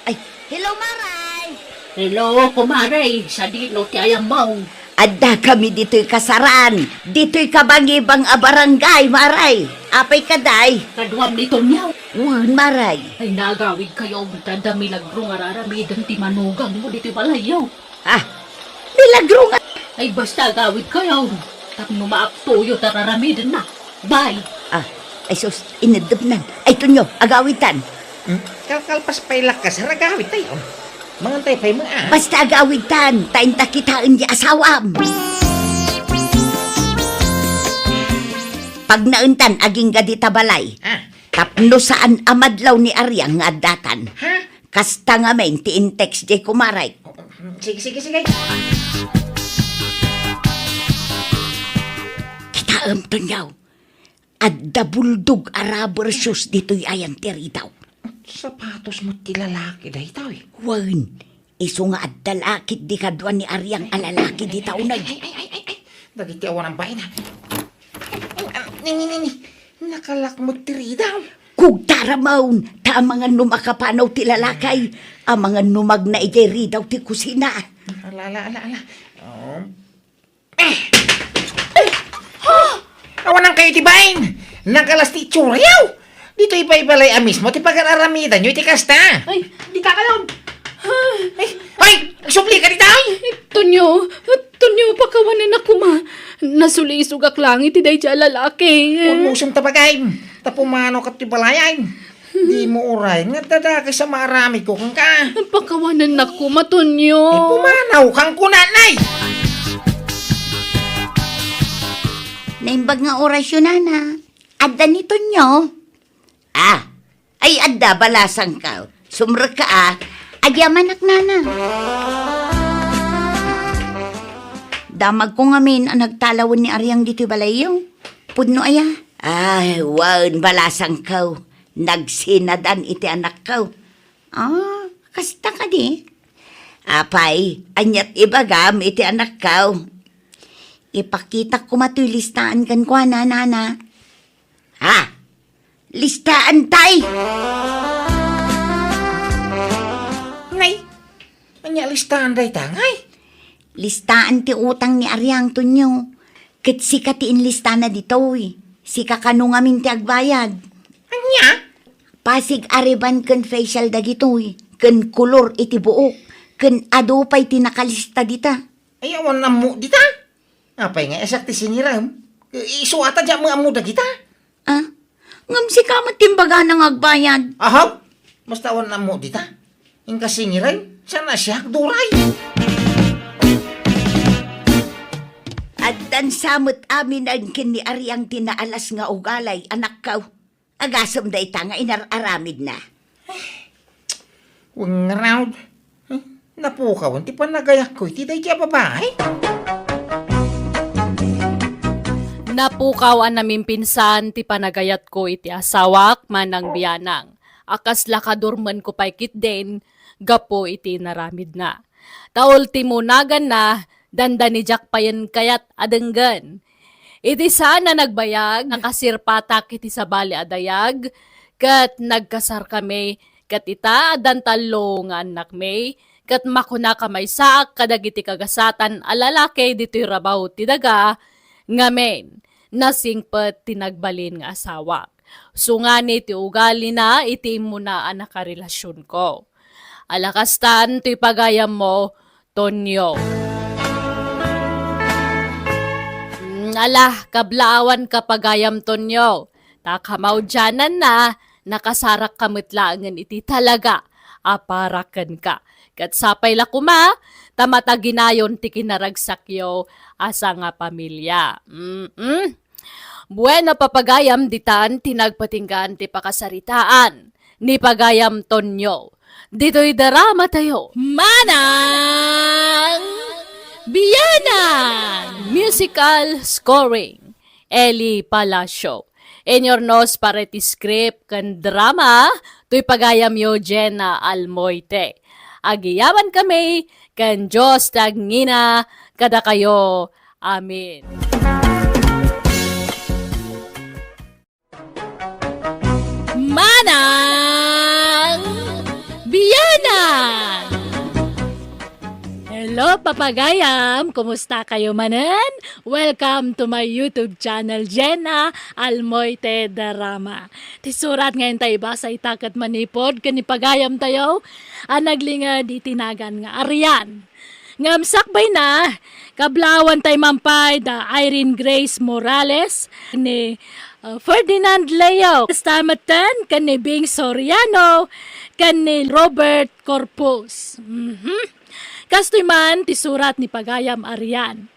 Ay, hello, Maray! Hello, kumare. Sadino ti ayammo? Adda kami ditoy kasaran. Ditoy kabangibang a barangay, Maray. Apay ka, day? Kaduam ni Tonyo. Wen, Maray. Ay, nagawidkayo. Ta adda milagro nga ar-aramiden ti manugang mo ditoy balayyo. Ah, milagro nga. Ay, basta agawidkayo. Tapno maaptoyo ta ar-aramidenna. Bye. Ah, ay sus, ineddepnan. Ay, Tonyo, agawidtan. Hmm? Kalkalpas pay lakas, agawidtayo. Mangantay pay mo, ah. Basta agawidtan, ta inta kitaen di asawam. Pagnaentan agingga dita balay. Ah. Tapno saan a madlaw ni Ariang nga addatan. Ha? Kasta ngamin ti in-text diay kumarek. Sige, sige, sige. Kitaem, Tonyo. Adda buldog a rubber shoes ditoy ayan ti ridaw. Sapatos met ti lalaki daytoy. Wen, isu nga adda la ketdi kadua ni Ariang a lalaki dita uneg. Ay, ay, ay, ay, ay. Dagiti awan a bain, ha? Ay, ay, ni, ni, ni, ni. Nakalak met ti ridaw. Kugtara mawn, ta amangan no makapanaw ti lalaki, amangan no magna idiay ridaw ti kusina. Ala, ala, ala, ala. Um, Eh! Ay! Ha? Awanankayo ti bain! Nakalas ti itsurayo! Ditoy pay balay a mismo ti pagan-aramidanyo iti kasta! Ay, dikakayon! Ay! Ay! Agsublika dita, ay! Tonyo, Tonyo, pakawanen a koma. Nasulisogak lang iti daydiay a lalaki. Urmosem ta bagay, ta pumanawka ti balayan. Dimo uray nga adda dakes a maaramidko kenka. Pakawanennak koma, Tonyo. Ay, pumanawkan kunanay! Naimbag nga orasyo, nana. Adda ni Tonyo. Ah, ay adda, balasangko. Sumrekka, ah. Agyamanak, nana. Damagko ngamin a nagtalawen ni Ariang ditoy balayyo. Pudno aya? Ay, wen, balasangko. Nagsinadan iti anakko. Ah, kasta kadi? Apay, aniat ibagam iti anakko? Ipakitak koma toy listaan kenkuana, nana. Ha? Listaan tay? Nay, ania listaan dayta, ngay? Listaan ti utang ni Ariang, Tonyo. Ket sika ti inlistana ditoy. Sika kano ngamin ti agbayad. Ania? Pasig a riban ken facial dagitoy, ken kolor iti buok, ken adu pay ti nakalista dita. Ay, awan ammo dita? Apay nga, siak ti singirem? Isu ata diak ammo dagita. Ah, ngem sika met ti imbagana nga agbayad. Ahab, basta awan ammo dita. Inka singirem, saan a siak, duray. Addan sa met aminen ken ni Ariang ti naalas nga ugali, anakko. Agasem dayta nga inar-aramidna. Wen ngarud, eh, napukawen ti panagayatko iti daydiay a babai. Napukaw a namimpinsan ti panagayatko iti asawak, Manang Bianang, a kasla kadurmenko pay ketdin gapu iti inaramidna. Ta ultimo naganna, dandani diak payen kayat a denggen. Iti saan a nagbayag, nakasirpatak iti sabali a dayag, ket nagkasarkami, ket ita, addan tallo nga annakmi, ket makunaka maysaak kadagiti kagasatan a lalaki ditoy rabaw ti daga, ngamin, nasingpet ti nagbalin nga asawak. Sungani ti ugalina iti immuna a nakarelasionko. Ala kastan ti pagayammo, Tonyo. Mm, ala, kablaawan ka pagayam, Tonyo. Ta kamaudiananna, nakasarakka met laengen iti talaga a para kenka. Ket sapay la koma, ta mataginayon ti kinaragsakyo a sangapamilia. Mm-mm. Bueno, papagayam, ditan ti nagpatinggaan ti pakasaritaan ni pagayam Tonyo. Ditoy drama tayo. Manang Bianang! Musical scoring, Eli Palacio. Inurnos para iti script ken drama, toy pagayamyo Jenna Almoite. Agiyaman kami ken Dios ti agngina kadakayo. Amen. Manang Bianang! Hello, papagayam! Kumusta kayo manen? Welcome to my YouTube channel, Jenna Almoite Drama. Ti surat nga intay ibasa ita ket manipod ken ni pagayam tayo a naglinged iti nagan nga Arian. Ngem sakbayna, kablaawan tay mampay da Irene Grace Morales, ni, uh, Ferdinand Leo, kasta metten ken ni Bing Soriano, ken ni Robert Corpus. Mhm. Kastoy man ti surat ni pagayam Arian.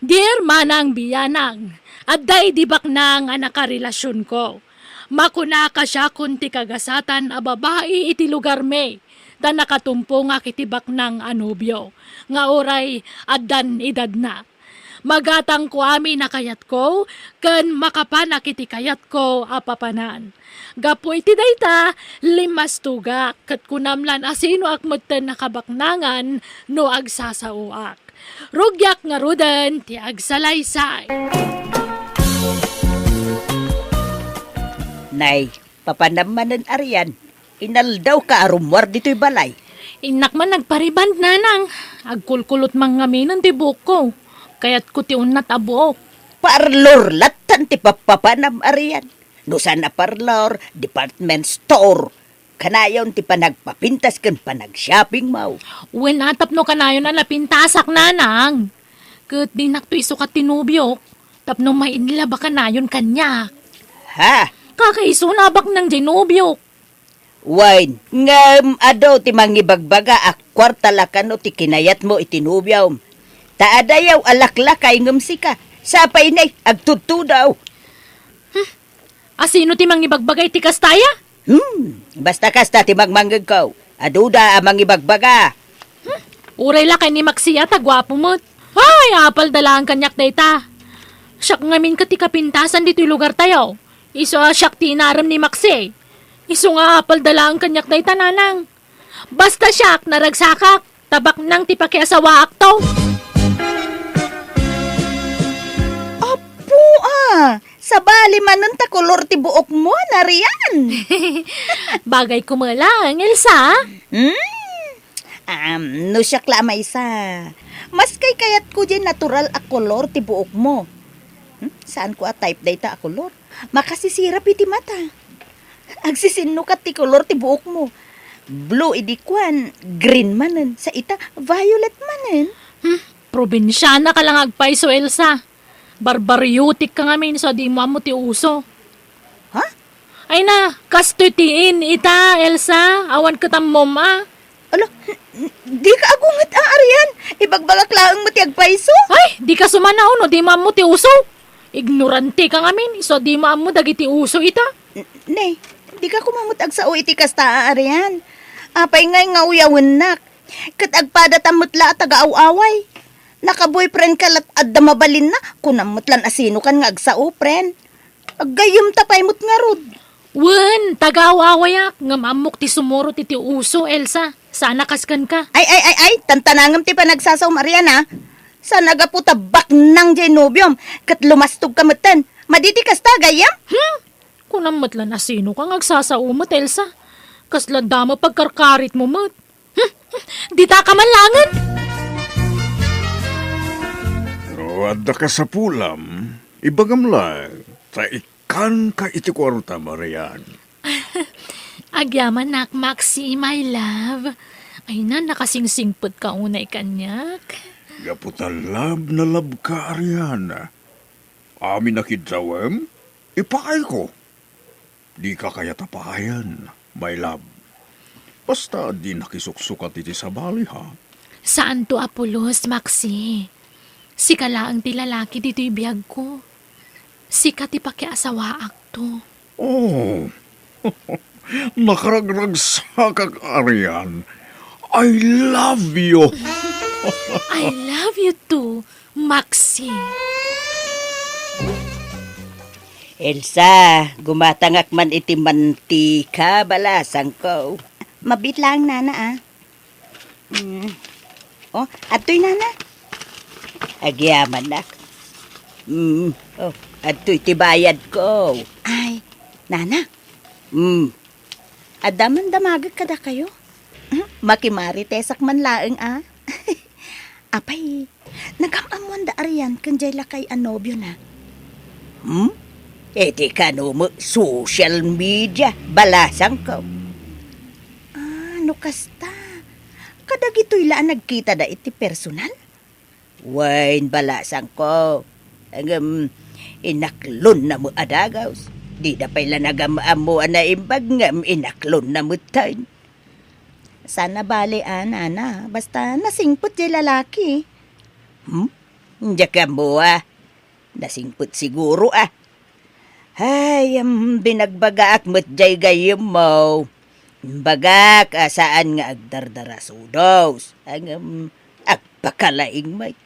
Dear Manang Bianang, Adda idi baknang a nakarelasionko. Makunak a siakon ti kagasatan a babai iti lugarmi, ta nakatumpongak iti baknang a nobio, nga uray addan edadna. Magatangko amin a kayatko, ken makapanak iti kayatko a papanan. Gapu iti dayta, limmastogak, ket kunam lan asinoak metten a kabaknangan no agsasaoak. Rugiak ngaruden ti agsalaysay. Nay, papanam manen Arian, inaldawka a rummuar ditoy balay. Innak man nagpariband, nanang. Agkulkulot man ngaminen ti buokko. Kayatko ti unnat a buok. Parlor lattan ti pappapanam Arian. No saan a parlor, department store. Kanayon ti panagpapintas ken panagshopping mo. Wen a tapno kanayon a napintasak, nanang. Ket dinakto isukat ti nobiok tapno mainlaba kanayon kaniak. Ha? Kakaisuna a baknang diay nobiok. Wen, ngem adu ti mangibagbaga a kuarta la kano ti kinayatmo iti nobiom. Ta adayaw a laklakay ngem sika, sapay nay agtudtudaw. Asino ti mangibagbaga iti kasta aya? Hmm, basta kasta ti mangmangngegko. Aduda a mangibagbaga. Hmm, uray lakay ni Maxi a ta guapo met. Ay, apalda laeng kaniak dayta. Siak ngamin ket ti kapintasan ditoy lugartayo. Isu a siak ti inarem ni Maxi. Isu nga apalda laeng kaniak dayta, nanang. Basta siak, naragsakak, ta baknang ti pakiasawaakto. Apo, a, sabali manen ta kolor ti buokmo, Narian. Bagayko met laeng, Elsa. Hmm? Am, no siak la a maysa, maskay kayatko diay natural a kolor ti buokmo. Hmm? Saanko a type dayta a kolor. Makasisirap iti mata. Agsisinnukat ti kolor ti buokmo. Blue idi kuan, green manen, sa ita, violet manen. Hmm, probinsiana ka la nga agpayso, Elsa. Barbariotik ka ngamin, isu a dimo ammo ti uso. Ha? Ay na, kastoy ti in ita, Elsa, awan ket ammom a. Ala, n-, n-, dika agunget a, Arian. Ibagbagak laeng met ti agpayso. Ay, dika sumanaw no dimo ammo ti uso. Ignorante ka ngamin, isu a dimo ammo dagiti uso ita. N-, ne, dika koma met agsao iti kasta a, Arian. Apay ngay nga uyawennak? Ket agpadatam met la a taga-aw-away. Naka-boyfriend ka lat adda mabalinna, kunam met lan asinokan nga agsao, friend. Aggayyemta pay met ngarud. Wen, taga-aw-awayak, ngem ammok ti sumurot iti uso, Elsa. Saan a kas kenka. Ay, ay, ay, ay, tantanangem ti panagsasaom, Arian, a. Saan a gapu ta baknang diay nobiom, ket lumastog ka metten. Madi ti kasta, gayyem? Hmm? Kunam met lan asino ka nga agsasao met, Elsa. Kasla dama pagkarkaritmo met. Hmm? Dita ka man laengen? No adda kasapulam, ibagam laeng, ta ikkanka iti kuarta, Marian. Agyamanak, Maxi, my love. Ay na, nakasingsingpet ka unay kaniak. Gapu ta love na love ka, Arian. Amin a kiddawem, ipaayko. Dika kayat a paayen, my love. Basta di nakisuksukat iti sabali, ha? Saanto a pulos, Maxi. Sika laeng ti lalaki ditoy biagko. Sika ti pakiasawaakto. Oh, nakaragragsakak, Arian. I love you. I love you too, Maxi. Elsa, gumatangak man iti mantika, balasangko. Mabiit laeng, nana, a. Mm. Oh, adtoy, nana. Agyamanak. Mm. Oh, adtoy ti bayadko. Ay, nana. Mm. Adda man damagek kadakayo? Hmm? Makimarites-ak man laeng, a. Apay, nagam-ammoan da Arian ken jay lakay a nobiona? Hmm? Iti kano met social media, balasangko. Ah, no kasta, kadagitoy la a nagkitada iti personal? Wen, balasangko. Ngem, inaklonna met a dagus. Dida pay la nagam-ammo a naimbag ngem inaklonna metten. Saan a bale a, nana, basta nasingpet jay lalaki. Hmm? Diak ammo a. Nasingpet siguro, a. Ay, am, binagbagaak met jay gayyemmo. Imbagak a saan nga agdardarasudos. Ngem, agpakalaing met.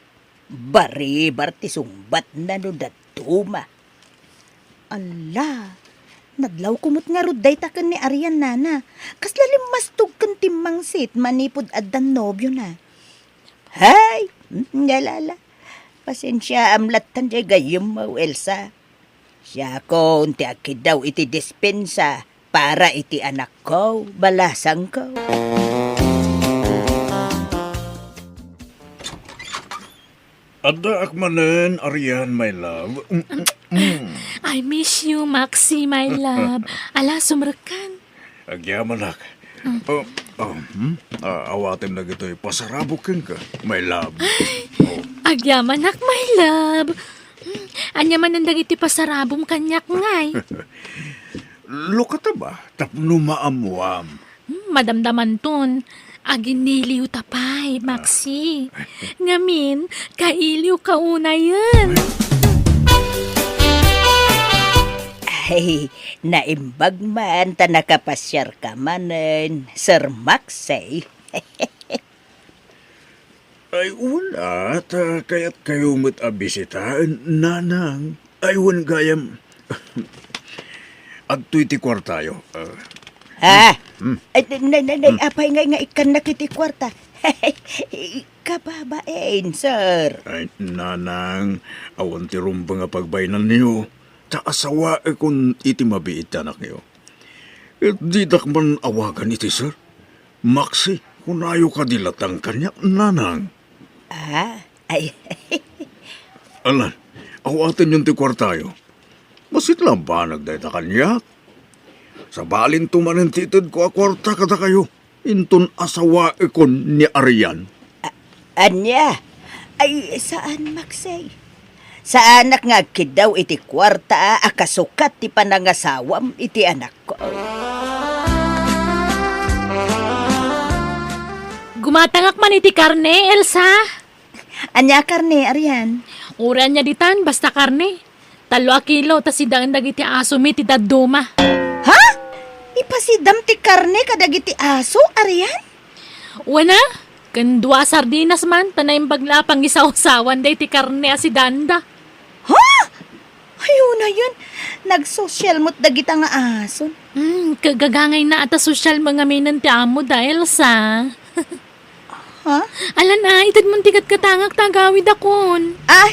Baribar ti sungbatna no dadduma. Alla, nadlawko met ngarud dayta ken ni Arian, nana. Kasla limmastog ken timmangsit manipud addan nobiona. Hay, mm, ngalala. Pasensiaam lattan jay gayyemmo, Elsa. Siakon ti agkiddaw iti dispensa para iti anakko, balasangko. Addaak manen, Arian, my love. Mm, mm, mm. I miss you, Maxi, my love. Ala, sumrekkan. Agyamanak. Mm. Oh, oh, hmm? Ah, awatem dagitoy pasarabok kenka, my love. Ay, oh. Agyamanak, my love. Hmm, ania manen dagiti pasarabom kaniak ngay? Lukata ba? Tapno maammuam. Hmm, madamdamanton, aginiliw ta pay, Maxi. Ngamin, kailiw ka unayen. Ay, naimbag man ta nakapasiar ka manen, Sir Maxi. Ay, wen a, ta kayatkayo met a bisitaen, nanang. Ay, wen gayam. Adtoy ti kuartayo. Ah. Ha? Hmm. Ay, nay, nay, nay, Hmm. apay ngay nga ikkannak iti kuarta? Kababain, sir. Ay, nanang, awan ti rumbeng a pagbainanyo. Ta asawaekon iti mabiit ti anakyo. Ket didak man awagan iti sir. Maxi, kunayo kadi latta kaniak, nanang. Ah, ay. Alan, awatenyon ti kuartayo. Bassit la banag dayta kaniak. Sabalinto manen ti itedko a kuarta kadakayo, inton asawaekon ni Arian. A-, ania? Ay, saan, Maxi? Saanak nga agkiddaw iti kuarta a kasukat ti panangasawam iti anakko. Gumatangak man iti karne, Elsa. Ania karne, Arian? Uray ania ditan, basta karne. Tallo a kilo, ta sidaen dagiti asomi ti dadduma. Ha? Ipasidam ti karne kadagiti aso, Arian? Wen a, ken dua a sardinas man, ta naimbag la a pangisawsawan daytoy karne a sidanda. Ha? Ay, unayen, nagsosyal met dagita nga ason. Hmm, kagagangayna a ta sosyal mo ngaminen ti ammoda, Elsa. Ha? Alan a, itedmon ti gatgatangak ta agawidakon. Ah,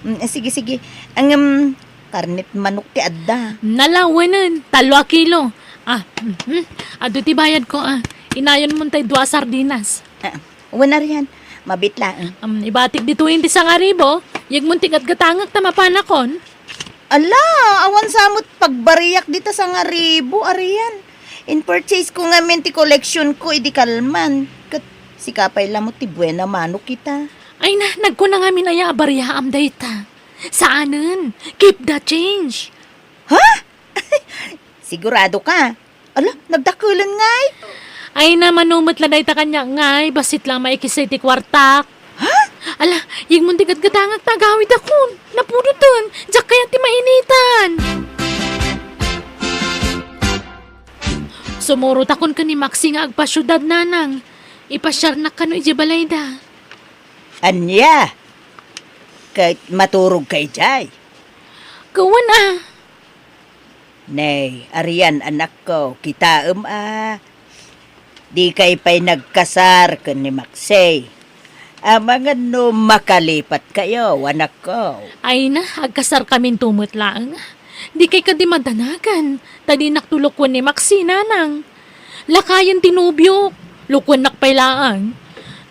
mm, sige, sige. Ngem, karnet manok ti adda. Nalawenen, tallo a kilo. Ah, mhm. Adu ti bayadko, ah. Inayonmon tay dua a sardinas. Ah, wen, Arian, mabit laeng. Um, ibatik ditoyen ti sangaribu, yegmon ti gatgatangak ta mapanakon. Ala, awan sa met pagbariak dita sangaribu, Arian. In-purchase ko ngamin ti collection ko idi kalman. Ket sika pay la met ti buena mano kita. Ay na, nagkuna ngamin aya a bariaam dayta. Saanen, keep the change. Ha? Sigurado ka? Ala, nagdakelen ngay? Ay na, mano met la dayta kaniak ngay, bassit la maikis iti kuartak. Ha? Ala, yegmon ti gatgatangak ta agawidakon. Napudoten, diak kayat ti mainitan. Sumurotakon ken ni Maxi nga agpasiudad, nanang. Ipasiarnak kano idiay balayda. Ania? Ket maturogka idiay? Ket wen a. Nay, Arian, anakko, kitaem a. Dikay pay nagkasar ken ni Maxi. Amangan no makalipatkayo, anakko. Ay na, agkasarkaminto met laeng. Dikay kadi madanagan, ta dinakto lokuen ni Maxi, nanang. Lakayen ti nobiok, lokuennak pay laeng.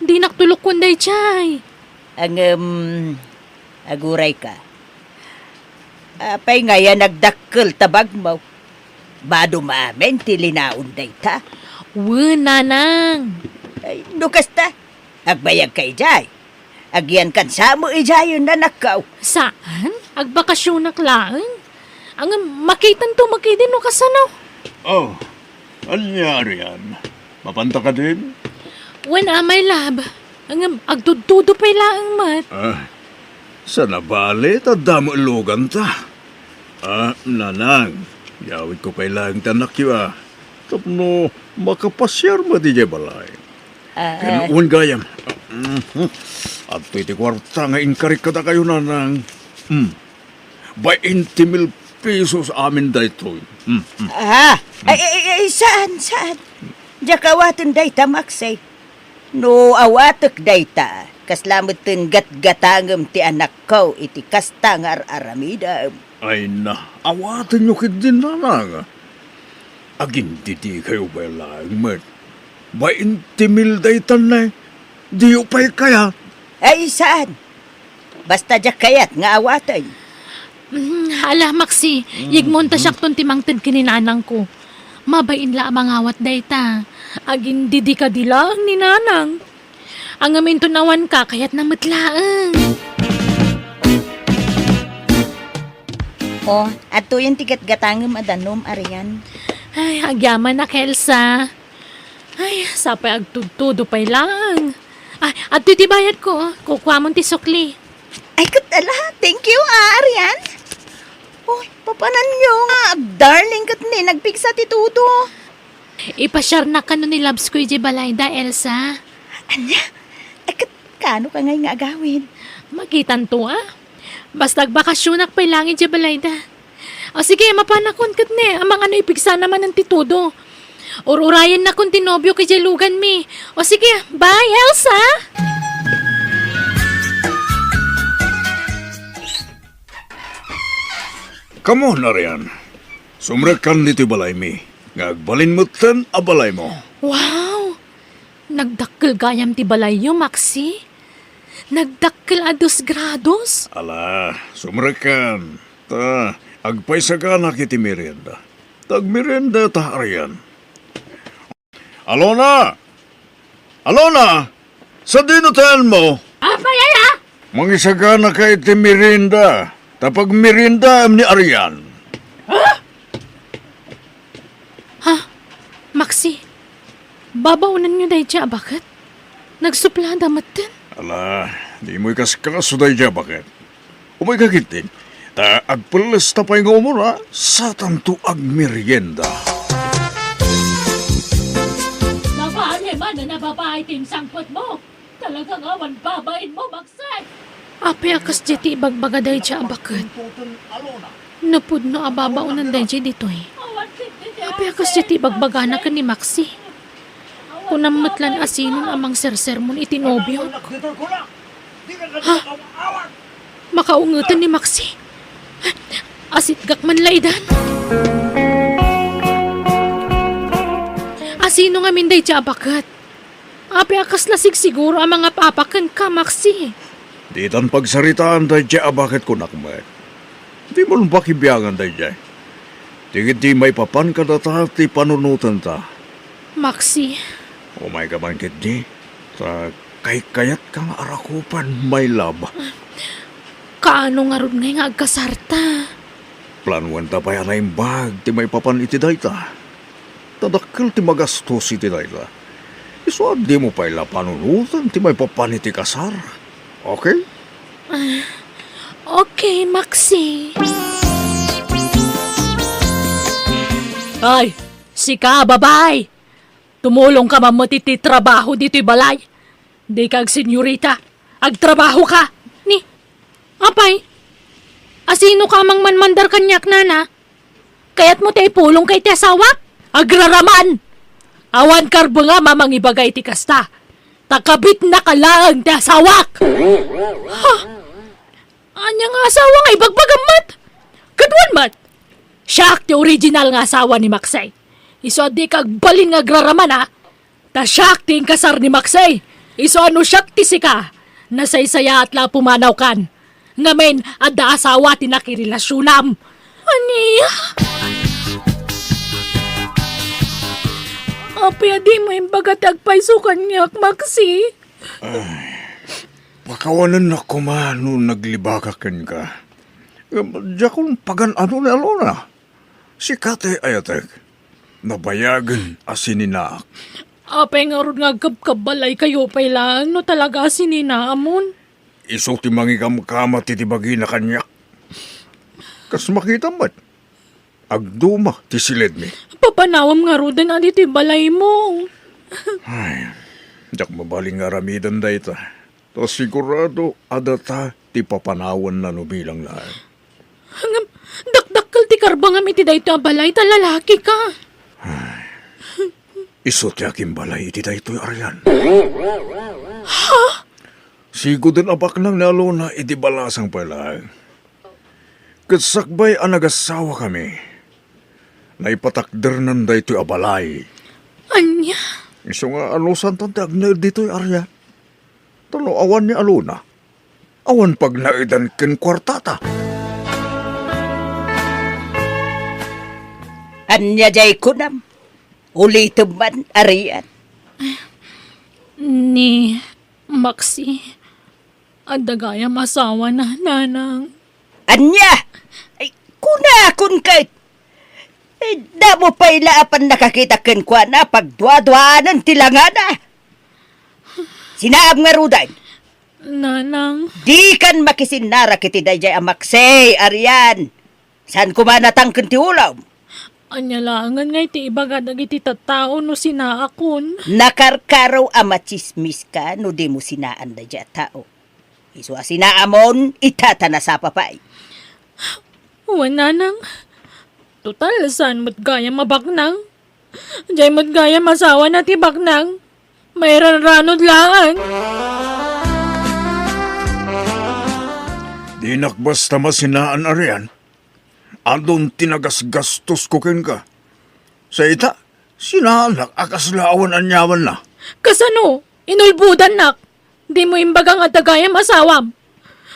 Dinakto lokuen daydiay. Ngem, agurayka. Apay ngay a nagdakkel ta bagmo? Badom amin ti linaon dayta. Wen, nanang. Ay, no kasta, agbayagka idiay. Agyankan sa met idiayen, anakko. Saan? Agbakasionak laeng. Ngem makitanto met idi no kasano. Oh, ania, Arian? Mapanta kadin? Wen a, my love. Ngem agtudtudo pay laeng met. Ah, Saan a bale ta adda met luganta. Ah, nanang, yawidko pay laeng ti annakyo, a, tapno makapasiar met idiay balay. Ah. Ken wen gayam. Mhm. Adtoy ti kuarta nga inkarik kadakayo, nanang. Hmm. Bainte mil pesos amin daytoy. Hmm, hmm. Ah, ay, ay, ay, saan, saan? Diak awaten dayta, Maxie. No awatek dayta, kasla metten gatgatangem ti anakko iti kasta nga ar-aramidem. Ay na, awatenyo ketdin, nanang. Agindidikayo pay laeng met. Bainte mil daytan, ne. Diyo pay kayat? Ay, saan? Basta diak kayat nga awaten. Mm, ala, Maxie, yigmonta siakton ti mangted ken ni nanangko. Mabain la a mangawat dayta. Agindidi kadi laeng ni nanang. Ngem inton awanka, kayatna met laeng. O, adtoyen ti gatgatangem a danum, Arian. Ay, agyamanak, Elsa. Ay, sapay agtudtudo pay laeng. Ay, adtoy ti bayadko, o. Kukuamon ti sukli. Ay, ket ala, thank you, ah, Arian. Uy, papananyo nga agdarling ket ni nagpigsa ti tudo. Ipasiarnak kano ni Labs ko idiay balayda, Elsa. Ania? Ay, ket kaano ka ngay nga agawid? Makitanto, a. Basta agbakasionak pay laeng idiay balayda. O sige, mapanakon ket ne, amangan no ipigsana manen ti tudo. Ur-urayennakon ti nobiok idiay luganmi. O sige, bye, Elsa! Come on, Arian. Sumrekkan ditoy balaymi, nga agbalin metten a balaymo. Wow! Nagdakkel gayam ti balayyo, Maxi. Nagdakkel a dos grados. Ala, sumrekkan. Ta, agpaisaganak iti merienda. Ta agmerienda ta, Arian. Alona! Alona! Sadino ti ayanmo? Apay aya? Mangisaganaka iti merienda. Ta pagmeriendaem ni Arian. Ha? Ha? Maxi, babaonenyo daydiay a baket? Nagsuplada metten? Ala, dimo ikaskaso daydiay a baket. Umayka ketdin, ta agpellesta pay nga umuna, satanto agmerienda. Mapaanay manen a babae ti insangpetmo? Talaga nga awan babainmo, Maxi! Apay a kasdiay ti ibagbaga daydiay a baket? No pudno a babaonen daydiay ditoy. Apay a kasdiay ti ibagbagana ken ni Maxi? Kunam met laeng a sinon a mangsersermon iti nobiok. Ha? Makaungeten ni Maxi? Asitgak man la idan. A sino ngamin daydiay a baket? Apay a kasla sigsiguro a mangap-apak kenka, Maxi? Ditan pagsaritaan daydiay a baket, kunak met. Dimon pakibiangan daydiay. Ti ketdi maipapan kadata ti panunotenta. Maxi. Umayka man ketdi. Ta kaykayatka nga arakupan, my love. Kaano ngarud ngay nga agkasarta? Planoenta pay a naimbag ti maipapan iti dayta. Ta dakkel ti magastos iti dayta. Isu a dimo pay la panunoten ti maipapan iti kasar. Okay? Ah, okay, Maxi. Ay, sika, babae! Tumulongka man met iti trabaho ditoy balay. Dika agsenyorita. Agtrabahoka. Ni, apay, asinoka a mangmanmandar kaniak, nana? Kayatmo ti ipulongka iti asawak? Agraraman! Awan karbengam a mangibaga iti kasta. Ta kabitnaka laeng ti asawak! Ha? Ania nga asawa nga ibagbagam met? Ket wen met, siak ti original nga asawa ni Maxi. Isu a dika agbalin nga agraraman, a. Ta siak ti inkasar ni Maxi. Isu a no siak ti sika, nasaysayaat la a pumanawkan. Ngamin, adda asawa ti nakirelasionam. Ania? Apay a dimo imbaga ti agpayso kaniak, Maxi? Ay, pakawanennak koma no naglibakak kenka. Ngem diakon pagan-ano ni Alona. Sika ti ayatek. Nabayagen a sininaak. Apay ngarud nga agkabkabbalaykayo pay laeng no talaga a sininaamon? isu ti mangikamkama ti, ti bagina kaniak. Kas makitam met, agduma ti siledmi. Papanawem ngaruden a ditoy balaymo. Ay, diak mabalin nga aramiden dayta. Ta sigurado a data ti papanawanna no bilang laeng. Ngem, dakdakkel ti karbengem iti daytoy a balay ta lalakika. Isu ti agimbalay iti daytoy, Arian. Ha? Siguden a baknang ni Alona idi balasang pay laeng. Ket sakbay a nagasawakami, naipatakdernan daytoy a balay. Ania? Isu nga anusantan ti agnaed ditoy, Arian. Ta no awan ni Alona, awan pagnaedan ken kuartata. Ania jay kunam? Ulitem man, Arian. Ni Maxi, adda gayam asawana, Nanang. Ania? Ay, kunakon ket. Ay, damo pay la a pannakakita kenkuana, pagduaduanan ti langana. Sinaam ngaruden. Nanang. Dikan makisinnarek iti daydiay a Maxi, Arian. Saan koma natangken ti ulom? Ania laengen nga iti ibaga dagiti tattao no sinaakon? Nakarkaro a matsismiska no dimo sinaan daydiay a tao. Isu a sinaamon, ita ta nasapa pay. Wen, Nanang. Total, saan met gayam a baknang? Jay met gayam asawana ti baknang. Mairanranod laeng. Dinak basta masinaan, Arian. Adun ti nagasgastosko kenka. Sa ita, sinaannak a kasla awan aniamanna. Kasano? Inulbodannak. Dimo imbaga nga adda gayam asawam.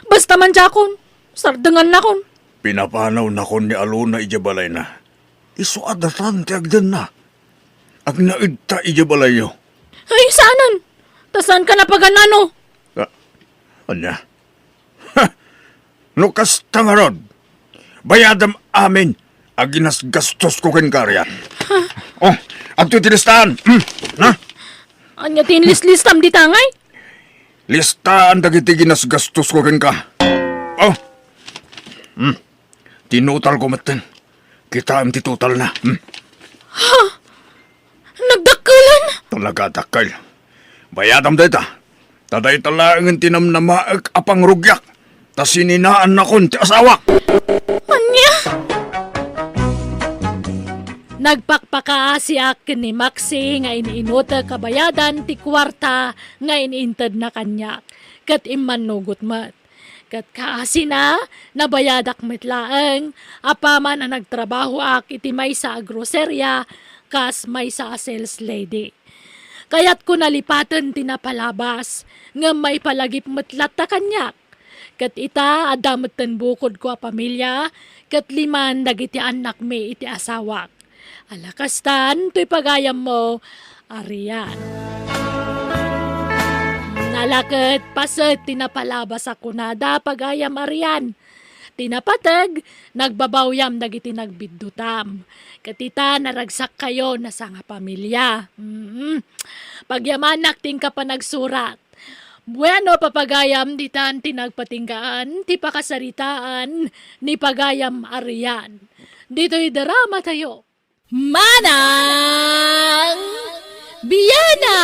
Basta man diakon, sardengannakon. Pinapanawnakon ni Alona idiay balayna. Isu a datan ti agdenna. Agnaedta idiay balayyo. Ay, saanen. Ta saanka napagan-ano? Ah, ania? Ha! No kasta ngarud, bayadam amin a ginasgastosko kenka, Arian. Oh, adtoy ti listaan. Hmm, ha? Ania ti inlislistam dita ngay? Listaan dagiti ginasgastosko kenka. Oh. Hmm. Tinutalko metten. Kitaem ti totalna. Hmm. Ha? Nagdakkelan? Talaga dakkel. Bayadam dayta. Ta dayta laengen ti namnamaek a pangrugiak. Ta sininaannakon ti asawak. Ania? Nagpakpakaasiak ken ni Maxi nga in-inutek a bayadan ti kuarta nga in-intedna kaniak, ket immannugot met. Ket kaasina, nabayadak met laeng, apaman a nagtrabahoak iti maysa a groceria kas maysa a sales lady. Kayatko nalipaten ti napalabas, ngem maipalagip met latta kaniak. Ket ita, adda metten bukodko a pamilia, ket liman dagiti annakmi iti asawak. Ala kastan, toy pagayammo, Arian. Nalaket paset ti napalabas a kunada, pagayam Arian. Ti napateg, nagbabawyam dagiti nagbiddutam. Ket ita, naragsakkayo, nasangapamilia. Mm. Pagyamanak ti inka panagsurat. Bueno, papagayam, ditan ti nagpatinggaan ti pakasaritaan ni pagayam Arian. Ditoy drama tayo. Manang Biana!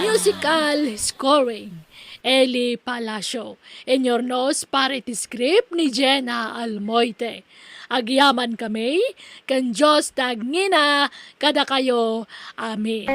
Musical scoring, Eli Palacio. Inurnos para iti script ni Jenna Almoite. Agyaman kami, ken Dios ti agngina kadakayo. Amen.